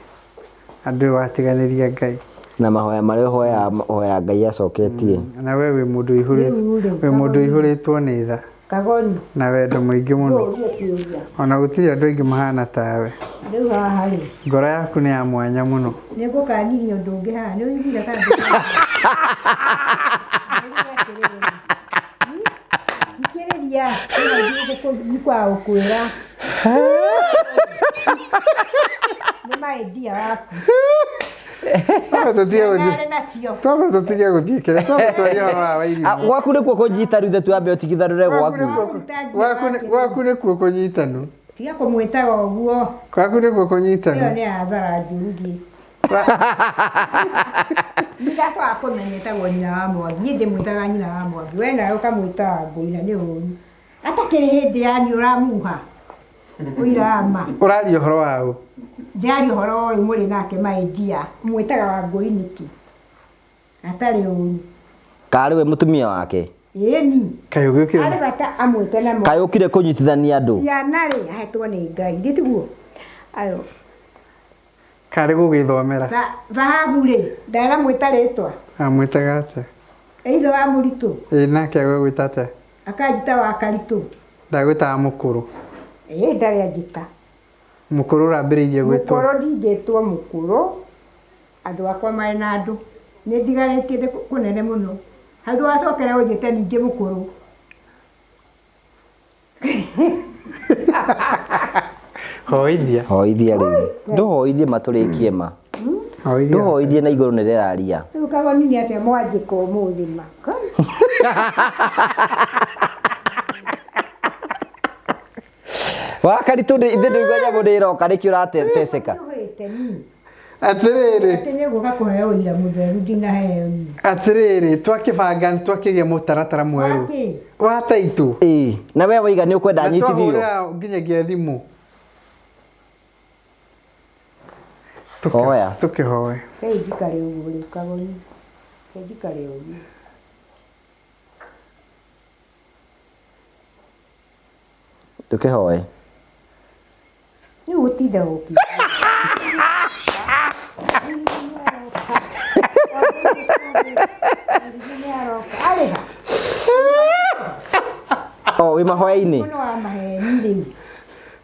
Na ndũĩ watiganĩria Ngai. Na mahoya marĩa ũhoyaga ũhoyaga Ngai acoketie. Na we wĩ mũndũ ũihũrĩtwo wĩ mũndũ ũihũrĩtwo nĩ tha. Kagoni. Na wendo mũingĩ mũno. Ngũũrie kĩũria. Ona gũtirĩ andũ aingĩ mahana tawe. Rĩu haha rĩ. Ngoro yaku nĩ ya mwanya mũno. Nĩ ngũkanirie ũndũ ũngĩ haha. Nĩ ũiguire kana Thikĩrĩria, nĩ kwaga gũkwĩra. Nĩ maidia waku. Twambe tũtige gũthiĩ kĩrĩa, twambe twarie ũhoro wa Wairimũ. Gwaku nĩkuo kũnyita rĩu twambe ũtigithanũre gwaku. Gwaku nĩkuo kũnyitanu. Tiga kũmwĩtaga ũguo. Gwaku nĩkuo kũnyitanu. Ĩyo nĩ hathara njũru thiĩ. Ndacoka kũmenya ĩtagwo nyina wa Mwangi. Niĩ ndĩmwĩtaga nyina wa Mwangi. We nawe ũkamwĩtaga Ngũi na nĩ ũru. Atakĩrĩ hĩndĩ yani ũramuha. Ũira ma. Ũraria ũhoro wa ũ? Ndĩraria ũhoro ũyũ mũrĩ nake maidia. Ũmwĩtaga Wangũi nĩkĩ? Atarĩ ũru. Karĩ we mũtumia wake? Ĩni. Kaĩ ũgĩũkire? Arĩ bata amwĩte na Kaĩ ũkire kũnyitithania andũ? Ciana rĩ, ahetwo nĩ Ngai. Githĩ tiguo? Ayo. Karĩ gũgĩthomera? Thahabu rĩ, ndanamwĩta rĩtwa. Amwĩtaga atĩa? Ithe wa mũritũ. Ĩ nake agũgwĩta atĩa? Akanjĩta wa Karitũ. Ndagwĩtaga mũkũrũ. Ĩ ndarĩ anjĩta. Mũkũrũ ũrambĩrĩirie gwĩtwo? Mũkũrũ ndingĩtwo mũkũrũ. Andũ akwa marĩ na andũ. Nĩ ndigarĩtie ndĩ kũnene mũno. Hau ndũgacokere ũnjĩte ningĩ mũkũrũ. Hoithia. Hoithia rĩu. Ndũhoithie matũrĩkie ma. Hoithia. Ndũhoithie na igũrũ nĩ rĩraria. Rĩu kagoni nĩ atĩa mwanjĩka ũmũthĩ ma. Wa Karitũ ithe ndũigua nyamũ nĩ ĩroka nĩkĩ ũrateseka? Atĩrĩrĩ. Atĩ nĩ gũka kũheo ũira mũtheru ndinaheo niĩ. Atĩrĩrĩ, twakĩbanga nĩ twakĩgĩa mũtaratara mwerũ. Wakĩ? Wa taitũ. Ĩĩ, na we waiga nĩ ũkwenda Na nyitithio. twahũrĩra nginyagia thimũ. Hoya. Tũkĩhoe. Rekei njikare ũguo rĩu kagoni. Reke njikare ũguo. Tũkĩhoe. Rĩu gũtinda gũkĩ. Arĩha. O wĩ mahoya-inĩ. Mũno wa maheni rĩu.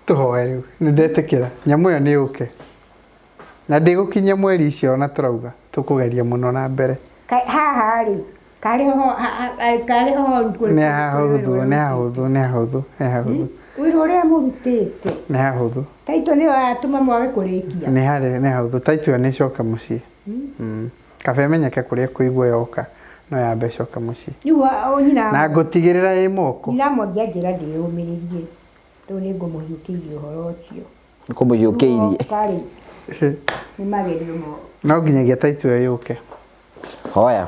Tũhoe rĩu. Nĩ ndetĩkĩra. Nyamũ ĩyo nĩ yũke. Na ndĩgũkinyia mweri icio ona tũrauga. Tũkũgeria mũno na mbere. Haha rĩ, karĩ ho karĩ ho Nĩ hahũthũ, nĩ hahũthũ, nĩ hahũthũ, nĩ hahũthũ. Wĩra ũrĩa mũrutĩte. Nĩ hahũthũ. Taitũ nĩyo yatũma mwage kũrĩkia. Nĩ harĩ, nĩ hahũthũ. Taitũ ĩyo nĩ ĩcoke mũciĩ. Kaba ĩmenyeke kũrĩa ĩkũigwo yoka, no yambe ĩcoke mũciĩ. Rĩu nyina. Na ngũtigĩrĩra ĩ moko. Nyina Mwangi anjĩra ndĩyũmĩrĩrie. Rĩu nĩ ngũmũhiũkĩirie ũhoro ũcio. Kũmũhiũkĩirie. Karĩ. Nĩ magerio mo. No nginyagia taitũ ĩyo yũke. Hoya.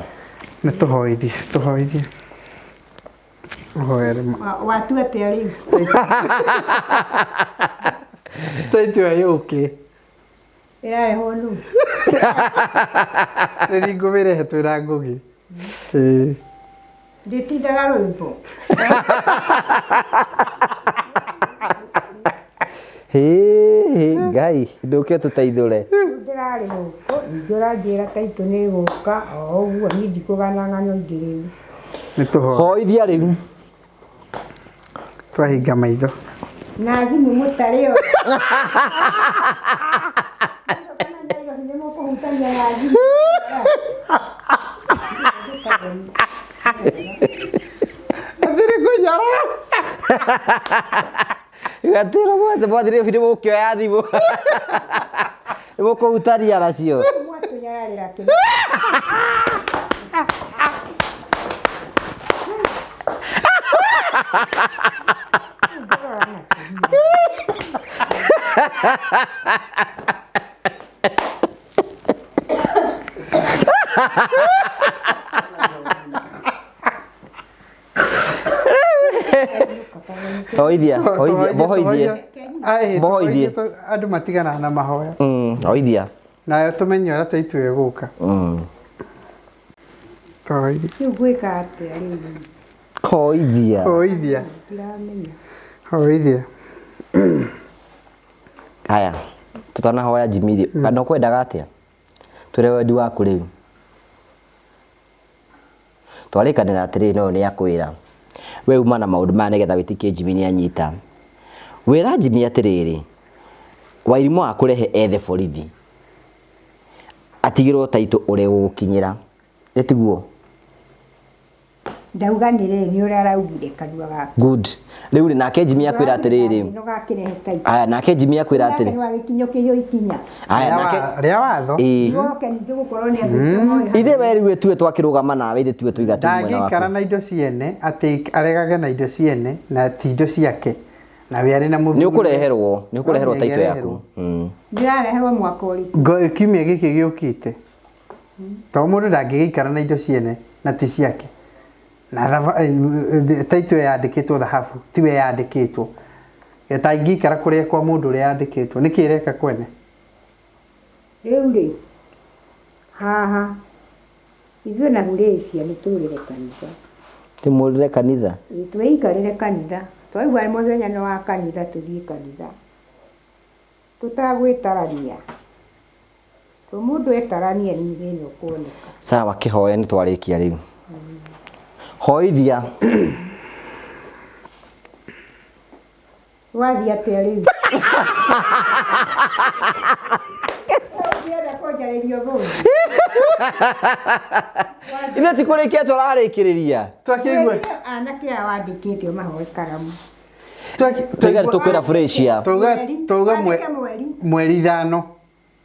Nĩ tũhoithie, tũhoithie. Ũhoere ma. Watua atĩa rĩu? Taitũ ĩyo yũke. Ĩrarehwo nũ? Rĩrĩ ngũmĩrehe twĩna Ngũgĩ. Ĩĩ. Ndĩtindaga rwĩmbo. Hĩ, Ngai ndũke ũtũteithũre. Rĩu ndĩrarĩ gũkũ ningĩ ũranjĩra taitũ nĩ ĩgũka o ũguo niĩ ndikũgana ng'ano ingĩ rĩu. Nĩ tũhoe. Hoithia rĩu. Twahinga maitho. Na thimũ mũtarĩ o. Nĩ mũkũhutania na thimũ. Athiri kũnyara. Gatĩra mwathe mwathire nĩ mũkĩoya thimũ. Nĩ mũkũhutania nacio. Mwatũnyararĩra kĩ. Hoithia, hoithia, bohoithie. Bohoithie. Andũ matiganaga na mahoya. Hoithia. Nayo tũmenye ũrĩa taitũ ĩgũka. Tũhoithie. Rĩu ngwĩka atĩa rĩu? Hoithia. Hoithia. Ndiramenya. Hoithia. Haya, tutanahoya Jimmy kana ũkwendaga atĩa? Twĩre wendi waku rĩu. Twarĩkanĩra atĩrĩrĩ no nĩ akwĩra. We uma na maũndũ maya nĩgetha wĩtĩkie Jimmy nĩ anyita. Wĩra Jimmy atĩrĩrĩ, Wairimũ akũrehe ethe borithi. Atigĩrwo taitũ ũrĩa ĩgũgũkinyĩra. Ĩ tiguo? Ndauga nĩ rĩ nĩ ũrĩa araugire kanua gake. Good. Rĩu rĩ nake Jimmy akwĩra atĩrĩrĩ. No gakĩrehe taitũ. Aya nake Jimmy akwĩra Nake atĩrĩ. no agĩkinyũkĩrio ikinya. Aya nake Rĩa watho. Ĩĩ. Woke ningĩ gũkorwo nĩ andũ. Ithe we rĩu tuwe twakĩrũgama nawe ithe tuwe tũiga tu mwena Ndangĩikara waku. na indo ciene atĩ aregage na indo ciene na ti indo ciake na we arĩ na mũthuri. Nĩ ũkũreherwo, nĩ ũkũreherwo No taitũ yaku. nĩareherwo. Ndĩrareherwo mwaka ũrĩkũ? Kiumia gĩkĩ gĩũkĩte. Tondũ mũndũ ndangĩgĩikara na indo ciene na ti ciake. Na taitũ ĩyo yandĩkĩtwo thahabu tiwe yandĩkĩtwo. Tangĩikara kũrĩa kwa mũndũ ũrĩa yandĩkĩtwo nĩkĩ ĩreka kwene? Rĩu rĩ haha ithuĩ na Gurĩcia nĩ tũrĩre kanitha. Tũmũrĩre kanitha? Ĩĩ twĩikarĩre kanitha. Twaigua mũthenya nĩ wa kanitha tũthiĩ kanitha. Tũtagwĩtarania. To mũndũ etarania nĩ thĩna ũkuoneka. Sawa kĩhoya nĩ twarĩkia rĩu. Hoithia. Wathiĩ atĩa rĩu? Ũngĩenda kũnjarĩria ũmũthĩ? Ithe ti kũrĩkia tũrarĩkĩrĩria. Twakĩigua. Anake aya wandĩkĩte ũmahoe karamu. Tuiga tũkwĩra Felicia. Twauga mweri 5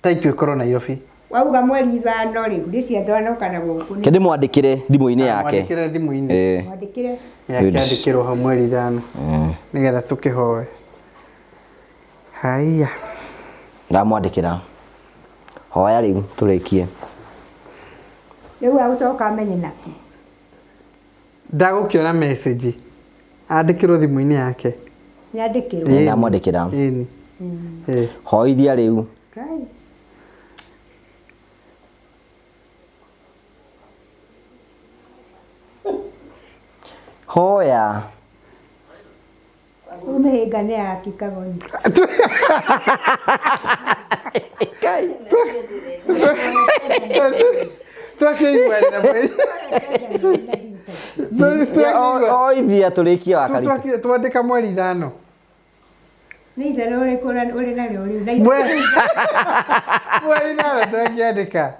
taitũ ĩkorwo Nairobi. Wauga mweri 5 rĩ, Felicia ndanoka na gũkũ. Kende mwandĩkĩre thimũ-inĩ yake. Mwandĩkĩre thimũ-inĩ. Mwandĩkĩre. Yake andĩkĩrwo hau mweri 5. Nĩgetha tũkĩhoe. Haiya. Ndamwandĩkĩra. Hoya rĩu tũrĩkie. Rĩu agũcoka amenye naki. Ndagũkĩona message. Andĩkĩrwo thimũ-inĩ yake. Nĩandĩkĩrwo. Ndamwandĩkĩra. Ĩni. Hoithia rĩu. Ngai. Hoya. Rĩu mĩhĩnga nĩ yaki Kagoni. Twakĩiguanĩra mweri. Oithia tũrĩkie wa karitũ. Twandĩka mweri 5. Nĩ itherũ ũrĩkũ ũrĩ narĩo rĩu? Mweri 5 twakĩandĩka.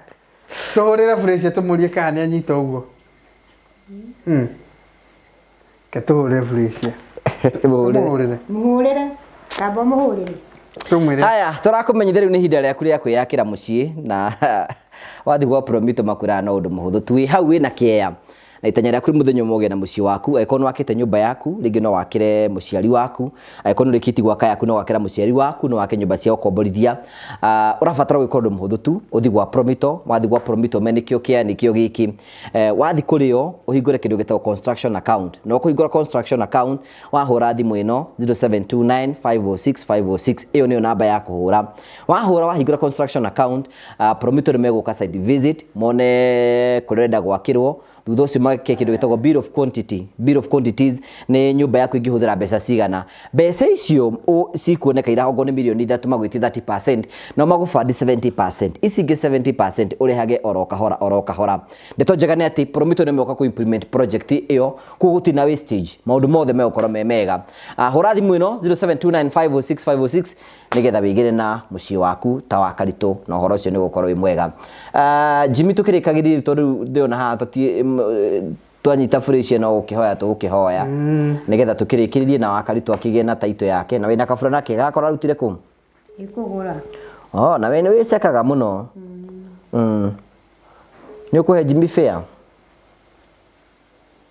Tũhũrĩre Felicia tũmũrie kana nĩ anyita ũguo. Ke tũhũrĩre Felicia. Tũmũhũrĩre. Mũhũrĩre. Kamba mũhũrĩre. Tũmwĩre. Haya, tũrakũmenyithia rĩu nĩ ihinda rĩaku rĩa kwĩyakĩra mũciĩ na wathiĩ gwa Promito makwĩraga no ũndũ mũhũthũ tu. Wĩ hau wĩna kĩea. Na itanya rĩaku nĩ mũthenya ũmwe ũgĩe na mũciĩ waku. Angĩkorwo nĩ wakĩte nyũmba yaku, rĩngĩ no wakĩre mũciari waku. Angĩkorwo nĩ ũrĩkĩtie gwaka yaku, no wakĩra mũciari waku, no wake nyũmba cia gũkomborithia. Ũrabatara gwĩka ũndũ mũhũthũ tu, ũthiĩ gwa Promito. Wathiĩ gwa Promito ũmenye nĩkĩo kĩa nĩkĩo gĩkĩ. Wathiĩ kũrĩ o, ũhingũre kĩndũ gĩtagwo construction account. Na ũkũhingũra construction account, wahũra thimũ ĩno 0729 506 506, ĩyo nĩyo namba ya kũhũra. Wahũra wahingũra construction account, Promito nĩ megũka site visit, mone kũrĩa ũrenda gwakĩrwo. Thutha ũcio make kĩndũ gĩtagwo bill of quantity. Bill of quantities nĩ nyũmba yaku ĩngĩhũthĩra mbeca cigana. Mbeca icio cikuoneka ira okorwo nĩ mirioni 3 magwĩtie 30%, no magũbandi 70%. Ici ingĩ 70% ũrĩhage oro kahora oro kahora. Ndeto njega nĩ atĩ Promito nĩ megoka kũ implement project ĩyo, koguo gũtirĩ na wastage, maũndũ mothe megũkorwo me mega. Hũra thimũ ĩno 0729506506 nĩgetha wĩgĩre na mũciĩ waku ta wa Karitũ, na ũhoro ũcio nĩ ũgũkorwo wĩ mwega. Jimmy, tũkĩrĩkagĩrĩria tondũ rĩu ndĩrona haha twanyita Felicia no gũkĩhoya tũgũkĩhoya nĩgetha tũkĩrĩkĩrĩrie na wa Karitũ akĩgĩe na taito yake. Na wĩna kabura nake gakora arutire kũ? Ĩkũgũra. Oh, na we nĩ wĩcekaga mũno. Nĩ ũkũhe Jimmy fare?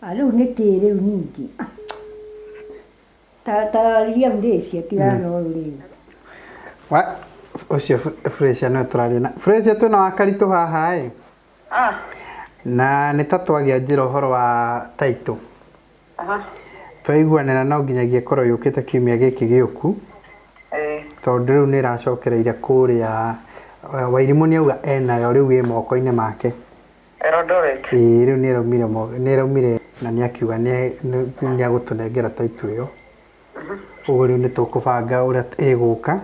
Rĩu nĩ kĩ rĩu ningĩ? Ta ria tigana na ũyũ rĩu. Wa ũcio Felicia no tũraria na Felicia, twĩna wa Karitũ haha ĩ. Na nĩ ta twagĩa njĩra ũhoro wa taito. Twaiguanĩra no nginyagia ĩkorwo yũkĩte kiumia gĩkĩ gĩũku, tondũ rĩu nĩ ĩracokereire kũrĩa Wairimũ nĩ auga enayo rĩu ĩ moko-inĩ make. Eldoret. Ĩĩ, rĩu nĩ ĩraumire nĩ ĩraumire na nĩ akiuga nĩ agũtũnengera taito ĩyo. Ũguo rĩu nĩ tũkũbanga ũrĩa ĩgũka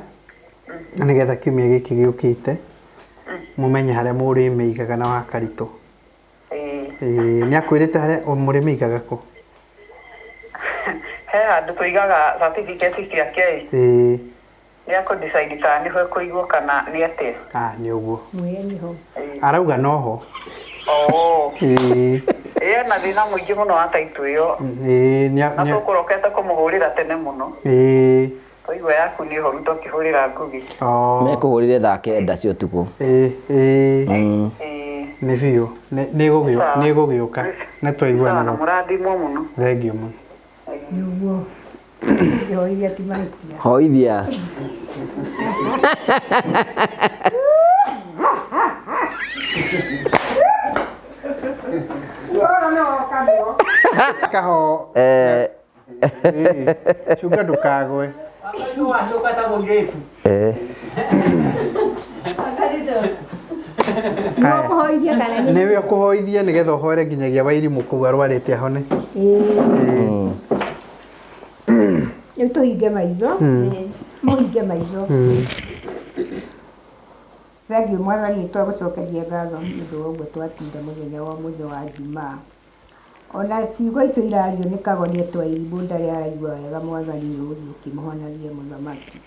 nĩgetha kiumia gĩkĩ gĩũkĩte mũmenye harĩa mũrĩmĩigaga na wa Karitũ. Ĩĩ, nĩ akwĩrĩte harĩa mũrĩmĩigaga kũ? He handũ tũigaga certificate ciake. Ĩĩ. Nĩ akũ decide kana nĩho ĩkũigwo kana nĩ atĩa. Ah, nĩ ũguo. Mwĩre nĩho. Arauga noho. Oh. Ĩĩ. Ĩĩ, ena thĩna mũingĩ mũno wa taito ĩyo. Ĩĩ, Na tũkũrokete kũmũhũrĩra tene mũno. Ĩĩ. Twaigua yaku nĩ horu tũkĩhũrĩra Ngugi. Oh. Mekũhũrire thaa 9 cia ũtukũ. Ĩĩ, ĩĩ. Ĩĩ. Nĩ biũ. Nĩ ĩgũgĩũka. Nĩ Sawa, na twaiguanĩra. mũrathimwo mũno. Thengiũ mũno. Nĩguo. Hoithia ti mahĩtia. Hoithia. Oro no woka nĩo. Kaho. Cunga ndũkagwe. No kũhoithia kana nĩ? Nĩwe ũkũhoithia nĩgetha ũhoere nginyagia Wairimũ kũu arwarĩte ahone. Ĩĩ. Rĩu tũhinge maitho. Mũhinge maitho. Thengiũ Mwathani, twagũcokeria ngatho nĩ ũndũ wa ũguo twatinda mũthenya wa ũmũthĩ wa Jumaa. Ona ciugo icio irario nĩ Kagoni atĩ Wairimũ ndarĩ araigua wega, Mwathani nĩ ũgũthiĩ ũkĩmũhonagia mũthamaki.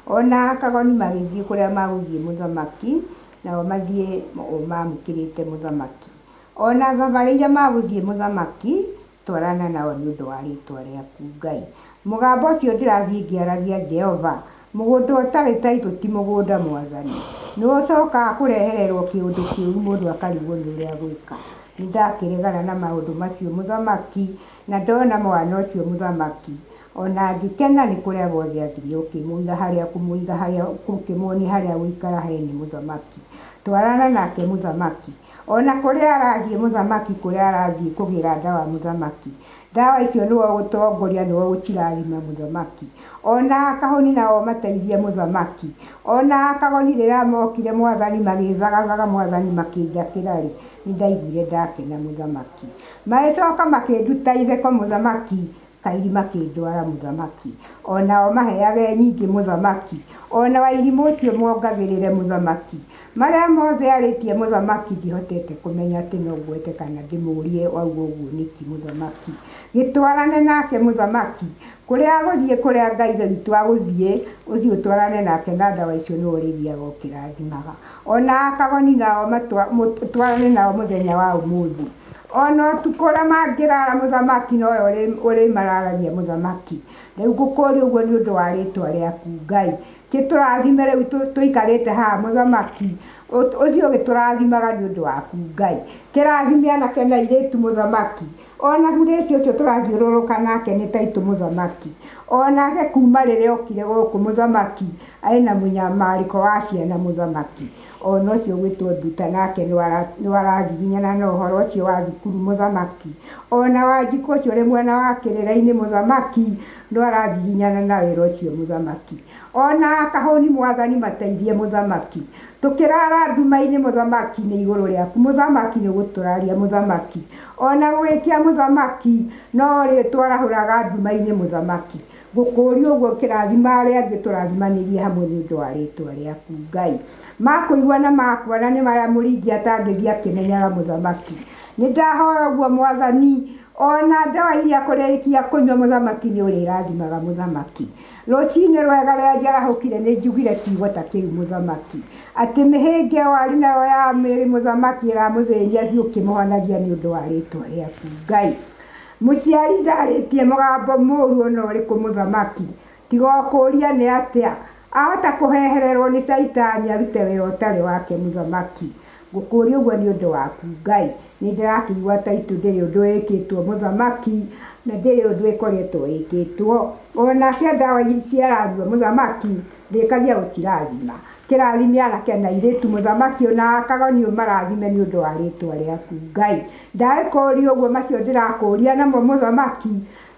Ona Kagoni magĩthiĩ kũrĩa magũthiĩ mũthamaki, nao mathiĩ mamũkĩrĩte mũthamaki. Ona thabarĩ iria magũthiĩ mũthamaki, twarana nao nĩ ũndũ wa rĩtwa rĩaku Ngai. Mũgambo ũcio ndĩrathiĩ ngĩaragia Jehova, mũgũnda ũtarĩ taitũ ti mũgũnda Mwathani. Nĩ ũcokaga kũrehererwo kĩũndũ kĩũru mũndũ akarigwo nĩ ũrĩa gwĩka. Nĩ ndakĩregana na maũndũ macio mũthamaki, na ndona mwana ũcio mũthamaki. Ona ngĩkena nĩ kũrĩa guothe athire ũkĩmũiga harĩa kũmũiga harĩa ũkĩmuonia harĩa gũikara he nĩ mũthamaki. Twarana nake mũthamaki. Ona kũrĩa arathiĩ mũthamaki, kũrĩa arathiĩ kũgĩra ndawa mũthamaki. Ndawa icio nĩwe ũgũtongoria, nĩwe ũgũcirathima mũthamaki. Ona Kahoni nao mateithie mũthamaki. Ona Kagoni rĩrĩa mokire Mwathani magĩthagathaga Mwathani makĩnjakĩra rĩ, nĩ ndaiguire ndakena mũthamaki. Magĩcoka makĩnduta itheko mũthamaki, kairi makĩndwara mũthamaki. Onao maheage nyingĩ mũthamaki. Ona Wairimũ ũcio mongagĩrĩre mũthamaki. Marĩa mothe arĩtie mũthamaki ndihotete kũmenya atĩ no ngwete kana ndĩmũrie wauga ũguo nĩkĩ mũthamaki. Gĩtwarane nake mũthamaki. Kũrĩa agũthiĩ, kũrĩa Ngai ithe witũ agũthiĩ, ũthiĩ ũtwarane nake na ndawa icio nĩwe ũrĩthiaga ũkĩrathimaga. Ona Kagoni nao twarane nao mũthenya wa ũmũthĩ. Ona ũtukũ ũrĩa mangĩrara mũthamaki nowe ũrĩmararagia mũthamaki. Rĩu ngũkũria ũguo nĩ ũndũ wa rĩtwa rĩaku Ngai. Gĩtũrathime rĩu tũikarĩte haha mũthamaki. Ũthiĩ ũgĩtũrathimaga nĩ ũndũ waku Ngai. Kĩrathime anake na airĩtu mũthamaki. Ona Grace ũcio tũrathiũrũrũka nake nĩ taitũ mũthamaki. Onake kuma rĩrĩa okire gũkũ mũthamaki ena mũnyamarĩko wa ciana mũthamaki. Ona ũcio ũgwĩtwo Nduta nake nĩ aragiginyana na ũhoro ũcio wa thukuru mũthamaki. Ona Wanjikũ ũcio ũrĩ mwena wa kĩrĩra-inĩ mũthamaki no aragiginyana na wĩra ũcio mũthamaki. Ona Kahũni mwathani mateithie mũthamaki. Tũkĩrara nduma-inĩ mũthamaki nĩ igũrũ rĩaku mũthamaki nĩ ũgũtũraria mũthamaki. Ona gũgĩkĩa mũthamaki no rĩtwarahũraga nduma-inĩ mũthamaki. Ngũkũria ũguo kĩrathima arĩa angĩ tũrathimanĩrie hamwe nĩ ũndũ wa rĩtwa rĩaku Ngai. Makũigua na makuona nĩ marĩa mũringi atangĩthiĩ akĩmenyaga mũthamaki. Nĩ ndahoya ũguo mwathani ona ndawa iria kũrĩkia kũnyua mũthamaki nĩ ũrĩrathimaga mũthamaki. Rũcinĩ rwega rĩrĩa njarahũkire nĩ njugire kiugo ta kĩu mũthamaki. Atĩ mĩhĩnga ĩyo arĩ nayo ya mĩĩrĩ mũthamaki ĩramũthĩnia thiĩ ũkĩmũhonagia nĩ ũndũ wa rĩtwa rĩaku Ngai. Mũciari ndarĩtie mũgambo mũru ona ũrĩkũ mũthamaki. Tiga o kũũria nĩ atĩa. Ahota kũhehererwo nĩ caitani arute wĩra ũtarĩ wake mũthamaki. Ngũkũria ũguo nĩ ũndũ waku Ngai. Nĩ ndĩrakĩigua taitũ ndĩrĩ ũndũ ĩkĩtwo mũthamaki na ndĩrĩ ũndũ ĩkoretwo ĩkĩtwo. Onake ndawa ici aranyua mũthamaki rĩkagia gũcirathima. Kĩrathime anake na airĩtu mũthamaki ona akagoni ũmarathime nĩ ũndũ wa rĩtwa rĩaku Ngai. Ndagĩkũria ũguo macio ndĩrakũria namo mũthamaki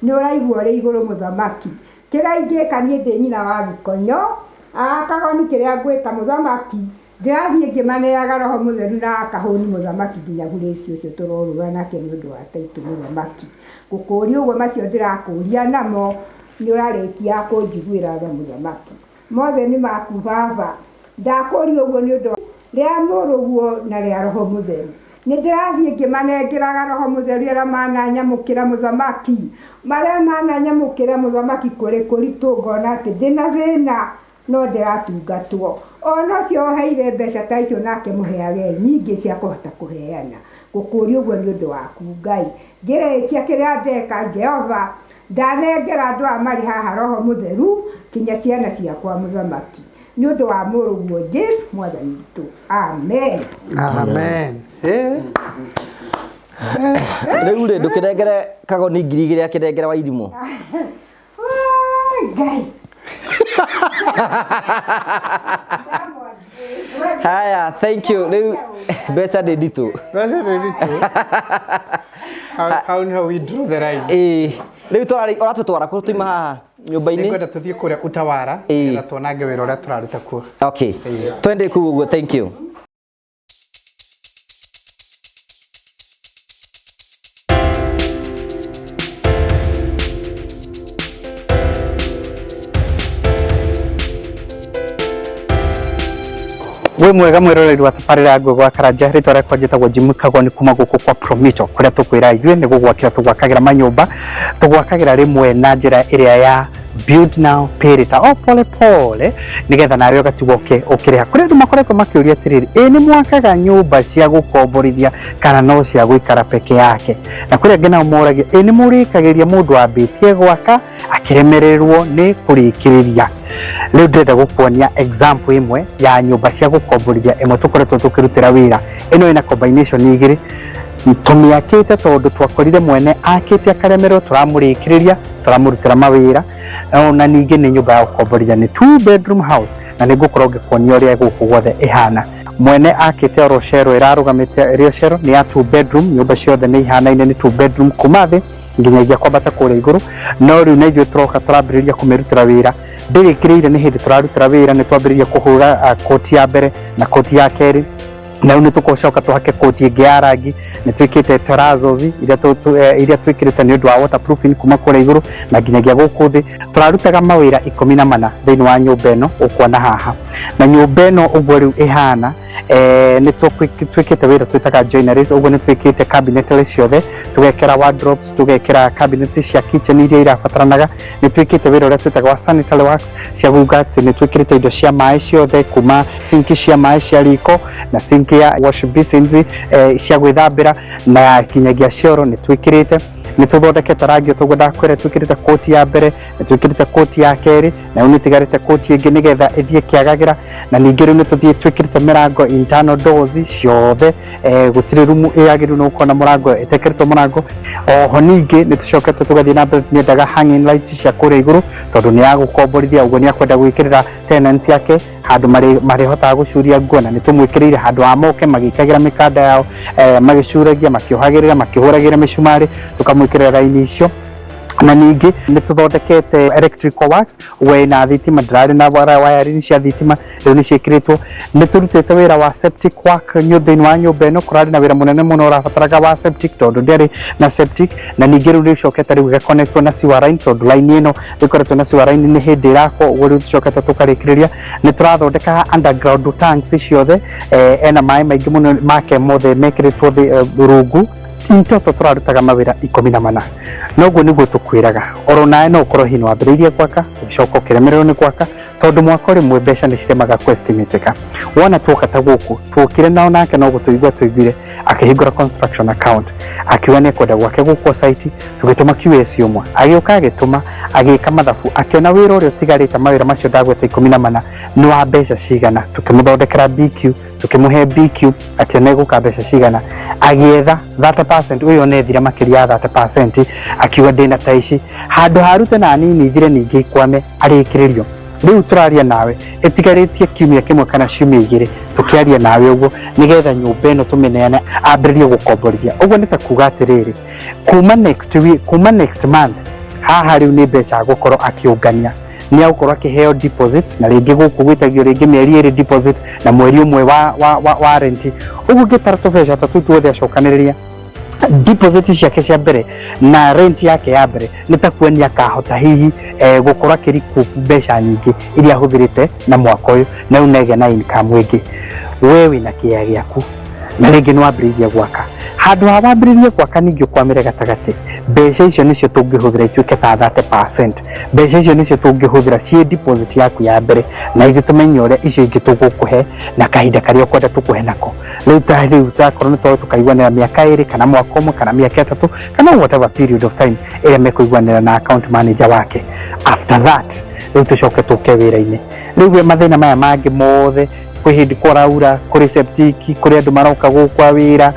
nĩ ũraigua ũrĩ igũrũ mũthamaki. Kĩrĩa ingĩka niĩ ndĩ nyina wa gĩkonyo, akagoni kĩrĩa ngwĩka mũthamaki ndĩrathiĩ ngĩmaneaga roho mũtheru na akahũni mũthamaki nginya Grace ũcio tũrorũra nake nĩ ũndũ wa taitũ mũthamaki. Ngũkũria ũguo macio ndĩrakũria namo nĩ ũrarĩkia kũnjiguĩra tha mũthamaki. Mothe nĩ maku baba. Ndakũria ũguo nĩ ũndũ rĩa mũrũguo na rĩa roho mũtheru. Nĩ ndĩrathiĩ ngĩmanengeraga roho mũtheru arĩa mananyamũkĩra mũthamaki. Marĩa mananyamũkĩra mũthamaki kũrĩ kũritũ ngona atĩ ndĩna thĩna no ndĩratungatwo. Ona ũcio ũheire mbeca ta icio nake mũheage nyingĩ cia kũhota kũheana. Ngũkũria ũguo nĩ ũndũ waku Ngai. Ngĩrĩkia kĩrĩa ndeka Jehova ndanengera andũ aya marĩ haha roho mũtheru kinya ciana ciakwa mũthamaki. Nĩ ũndũ wa mũrũguo Jesu mwathani witũ. Amen. Amen. Rĩu rĩ ndũkĩnengere kagoni 2000 akĩnengera wa irimũ. Ngai. Haya, thank you. Rĩu mbeca nĩ nditũ. Mbeca nĩ nditũ. How how we draw the line. Ĩĩ. Rĩu ũratũtwara kũ tuima haha nyũmba-inĩ? Nĩngwenda tũthiĩ kũrĩa Utawara nĩgetha tuonange wĩra ũrĩa tũraruta kuo. Okay. Twende kũu ũguo, thank you. Wĩ mwega mwĩroreri wa tabarĩra ya Ngũĩ gwa Karanja, rĩtwa rĩakwa njĩtagwo Jimmy Kagoni kuma gũkũ kwa Promito kũrĩa tũkwĩra ithuĩ nĩ gũgwakĩra tũgwakagĩra manyũmba, tũgwakagĩra rĩmwe na njĩra ĩrĩa ya build now pay later, o pole pole nĩgetha nawe ũgatigwo ũkĩrĩha. Kũrĩ andũ makoretwo makĩũria atĩrĩrĩ, ĩ nĩ mwakaga nyũmba cia gũkomborithia kana no cia gũikara peke yake? Na kũrĩ angĩ nao moragia, ĩ nĩ mũrĩkagĩria mũndũ ambĩtie gwaka akĩremererwo nĩ kũrĩkĩrĩria? Rĩu ndĩrenda gũkuonia example ĩmwe ya nyũmba cia gũkomborithia ĩmwe tũkoretwo tũkĩrutĩra wĩra. Ĩno ĩna combination igĩrĩ, tũmĩakĩte tondũ twakorire mwene akĩte akaremerwo, tũramũrĩkĩrĩria, tũramũrutĩra mawĩra. Na ningĩ nĩ nyũmba ya gũkomborithia, nĩ 2 bedroom house, na nĩ ngũkorwo ngĩkuonia ũrĩa gũkũ guothe ĩhana. Mwene akĩte oro cero ĩrarũgamĩte ĩrĩ o cero, nĩ ya 2 bedroom, nyũmba ciothe nĩ ihanaine, nĩ 2 bedroom kuma thĩ nginyagia kwambata kũrĩa igũrũ. No rĩu na ithuĩ tũroka tũrambĩrĩria kũmĩrutĩra wĩra, ndĩrĩkĩrĩire nĩ hĩndĩ tũrarutĩra wĩra, nĩ twambĩrĩria kũhũra koti ya mbere na koti ya kerĩ, na rĩu nĩ tũgũcoka tũhake koti ĩngĩ ya rangi. Nĩ twĩkĩte terrazos iria twĩkĩrĩte nĩ ũndũ wa waterproofing kuma kũrĩa igũrũ na nginyagia gũkũ thĩ. Tũrarutaga mawĩra 14 thĩinĩ wa nyũmba ĩno ũkuona haha, na nyũmba ĩno ũguo rĩu ĩhana, nĩ twĩkĩte wĩra twĩtaga joineries, ũguo nĩ twĩkĩte cabinetry ciothe, tũgekĩra wardrobes, tũgekĩra cabinets cia kitchen iria irabataranaga. Nĩ twĩkĩte wĩra ũrĩa twĩtaga wa sanitary works cia kuga atĩ nĩ twĩkĩrĩte indo cia maĩ ciothe, kuma sink cia maĩ cia riko na sink ya wash basins cia gwĩthambĩra na nginyagia cioro nĩ twĩkĩrĩte. Nĩ tũthondekete rangi ũyũ ndakwĩra, twĩkĩrĩte koti ya mbere, nĩ twĩkĩrĩte koti ya kerĩ, na rĩu nĩ ĩtigarĩte koti ĩngĩ nĩgetha ĩthiĩ kĩagagĩra. Na ningĩ rĩu nĩ tũthiĩ twĩkĩrĩte mĩrango, internal doors ciothe, gũtirĩ rumu ĩyagĩrĩirwo nĩ gũkorwo na mũrango ĩtekĩrĩtwo mũrango. Oho ningĩ nĩ tũcokete tũgathiĩ na mbere, nĩendaga hanging lights cia kũrĩa igũrũ tondũ nĩ ya gũkomborithia, ũguo nĩ akwenda gwĩkĩrĩra tenants yake handũ marĩhotaga gũcuria nguo, na nĩ tũmwĩkĩrĩire handũ ha moke magĩkagĩra mĩkanda yao, magĩcuragia, makĩohagĩrĩra, makĩhũragĩra mĩcumarĩ, tũkamwĩkĩrĩra raini icio. Na ningĩ nĩ tũthondekete electrical works, ũguo ĩna thitima, ndĩrarĩ na wiring cia thitima, rĩu nĩ ciĩkĩrĩtwo. Nĩ tũrutĩte wĩra wa septic work thĩinĩ wa nyũmba ĩno. Kũrarĩ na wĩra mũnene mũno ũrabataraga wa septic tondũ ndĩarĩ na septic, na ningĩ rĩu nĩ ĩcokete rĩu ĩgaconnectwo na sewer line, tondũ line ĩno ĩkoretwo na sewer line nĩ hĩndĩ ĩrakwo, ũguo rĩu tũcokete tũkarĩkĩrĩria. Nĩ tũrathondeka underground tanks ciothe, ena maĩ maingĩ mũno make mothe mekĩrĩtwo thĩ rungu. In total tũrarutaga mawĩra 14. Noguo nĩguo tũkwĩraga, oro nawe no ũkorwo hihi nĩwambĩrĩirie gwaka ũgĩcoka ũkĩremererwo nĩ gwaka tondũ mwaka rĩmwe mbeca nĩ ciremaga kũ-estimatĩka. Wona tuoka ta gũkũ tuokire nao, nake no gũtũigua tũiguire, akĩhingũra construction account, akiuga nĩ ekwenda gwake gũkũ site. Tũgĩtũma QS ũmwe, agĩũka, agĩtũma, agĩka mathabu, akĩona wĩra ũrĩa ũtigarĩte, mawĩra macio ndagweta 14, nĩ wa mbeca cigana. Tũkĩmũthondekera BQ, tũkĩmũhe BQ, akĩona ĩgũka mbeca cigana, agĩetha 30%. Ũyũ ona ethire makĩria ya 30%, akiuga ndĩna ta ici, handũ harute na nini ithire, ningĩ ikwame, arĩkĩrĩrio. Rĩu tũraria nawe ĩtigarĩtie kiumia kĩmwe kana ciumia 2 tũkĩaria nawe ũguo, nĩgetha nyũmba ĩno tũmĩneane ambĩrĩrie gũkomborithia. Ũguo nĩ ta kuga atĩrĩrĩ, kuma next week, kuma next month haha, rĩu nĩ mbeca agũkorwo akĩũngania, nĩ agũkorwo akĩheo deposit, na rĩngĩ gũkũ gwĩtagio rĩngĩ mĩeri 2 deposit na mweri 1 wa rent. Ũguo ngĩtara tũbeca ta tũu tuothe acokanĩrĩria, deposit ciake cia mbere na rent yake ya mbere, nĩ ta kuonia akahota hihi gũkorwo akĩrecoup mbeca nyingĩ iria ahũthĩrĩte na mwaka ũyũ, na rĩu negĩa na income ĩngĩ. We wĩna kĩea gĩaku na rĩngĩ nĩ wambĩrĩirie gwaka, handũ ha wambĩrĩrie gwaka ningĩ ũkwamĩre gatagatĩ, mbeca icio nĩcio tũngĩhũthĩra ituĩke ta 30%. Mbeca icio nĩcio tũngĩhũthĩra ciĩ deposit yaku ya mbere, na ithuĩ tũmenye ũrĩa icio ingĩ tũgũkũhe na kahinda karĩa ũkwenda tũkũhe nako. Rĩu ta rĩu takorwo nĩ tondũ tũkaiguanĩra mĩaka 2 kana mwaka 1 kana mĩaka 3 kana whatever period of time ĩrĩa mekũiguanĩra na account manager wake. After that rĩu tũcoke tũke wĩra-inĩ. Rĩu we mathĩna maya mangĩ mothe, kwĩ hĩndĩ kũraura, kũrĩ septic, kũrĩ andũ maroka gũkũ a wĩra,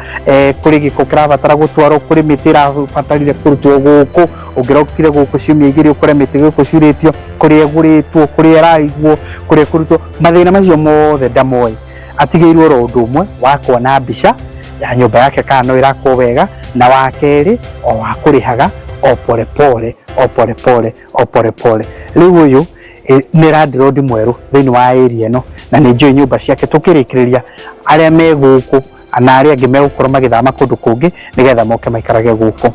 kũrĩ gĩko kĩrabatara gũtwarwo, kũrĩ mĩtĩ ĩrabatarire kũrutwo gũkũ, ũngĩrokire gũkũ ciumia 2 ũkore mĩtĩ gũkũ ciurĩtio, kũrĩa ĩgũrĩtwo, kũrĩa ĩraigwo, kũrĩa ĩkũrutwo, mathĩna macio mothe ndamoĩ. Atigĩirwo oro ũndũ ũmwe wa kuona mbica ya nyũmba yake kana no ĩrakwo wega, na wa kerĩ o wa kũrĩhaga o pole pole, o pole pole, o pole pole. Rĩu ũyũ nĩ landlord mwerũ thĩinĩ wa area ĩno, na nĩ njũĩ nyũmba ciake. Tũkĩrĩkĩrĩria, arĩa me gũkũ na arĩa angĩ megũkorwo magĩthama kũndũ kũngĩ nĩgetha moke maikarage gũkũ.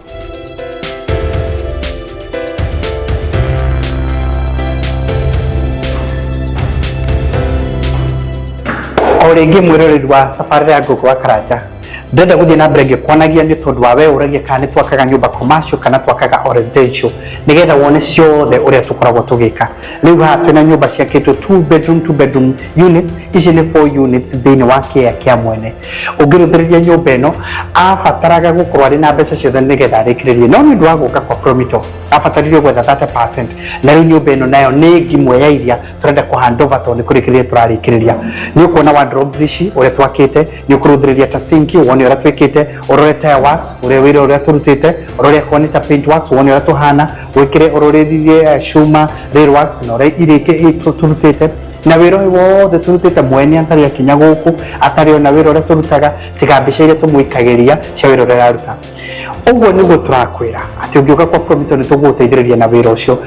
O rĩngĩ mwĩroreri wa tabarĩra ya Ngũgũ wa Karanja, ndĩrenda gũthiĩ na mbere ngĩkuonagia nĩ tondũ wa we ũragia kana nĩ twakaga nyũmba commercial kana twakaga o residential, nĩgetha wone ciothe ũrĩa tũkoragwo tũgĩka. Rĩu haha twĩna nyũmba ciakĩtwo two bedroom, two bedroom units. Ici nĩ four units thĩinĩ wa kĩea kĩa mwene. Ũngĩrũthĩrĩria nyũmba ĩno, abataraga gũkorwo arĩ na mbeca ciothe nĩgetha arĩkĩrĩrie, no nĩ ũndũ wa gũka kwa Promito abataririo gwetha 30%, na rĩu nyũmba ĩno nayo nĩ ngimwe ya iria tũrenda kũ hand over tondũ nĩ kũrĩkĩrĩria tũrarĩkĩrĩria. Nĩ ũkuona wardrobes ici ũrĩa twakĩte, nĩ ũkũrũthĩrĩria ta sink wone ũrĩa twĩkĩte, ũrore tile works ũrĩa wĩra ũrĩa tũrutĩte, ũrore akorwo nĩ ta paint works wone ũrĩa tũhana, wĩkĩre ũrorĩrie cuma rail works na ũrĩa irĩkĩ tũrutĩte, na wĩra ũyũ wothe tũrutĩte mwene atarĩ akinya gũkũ, atarĩ ona wĩra ũrĩa tũrutaga, tiga mbica iria tũmũikagĩria cia wĩra ũrĩa araruta. Ũguo nĩguo tũrakwĩra atĩ ũngĩũka kwa Promito nĩ tũgũgũteithĩrĩria na wĩra ũcio.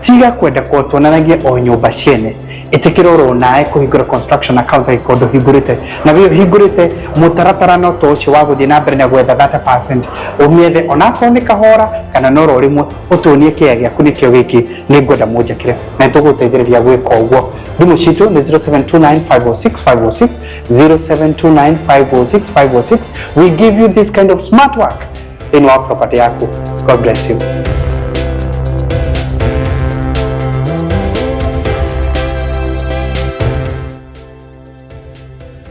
Tiga kwenda tuonanagie o nyũmba ciene, ĩtĩkĩra oro nawe kũhingũra construction account angĩkorwo ndũhingũrĩte, na wĩ ũhingũrĩte mũtaratara no ta ũcio wa gũthiĩ na mbere na gwetha 30%, ũmĩethe onakorwo nĩ kahora kana no ro rĩmwe, ũtuonie kĩea gĩaku nĩkĩo gĩkĩ, nĩ ngwenda mũnjakĩre, na nĩtũgũteithĩrĩria gwĩka ũguo. Thimũ citũ nĩ 0729 506 506, 0729 506 506. We give you this kind of smart work thĩinĩ wa property yaku. God bless you.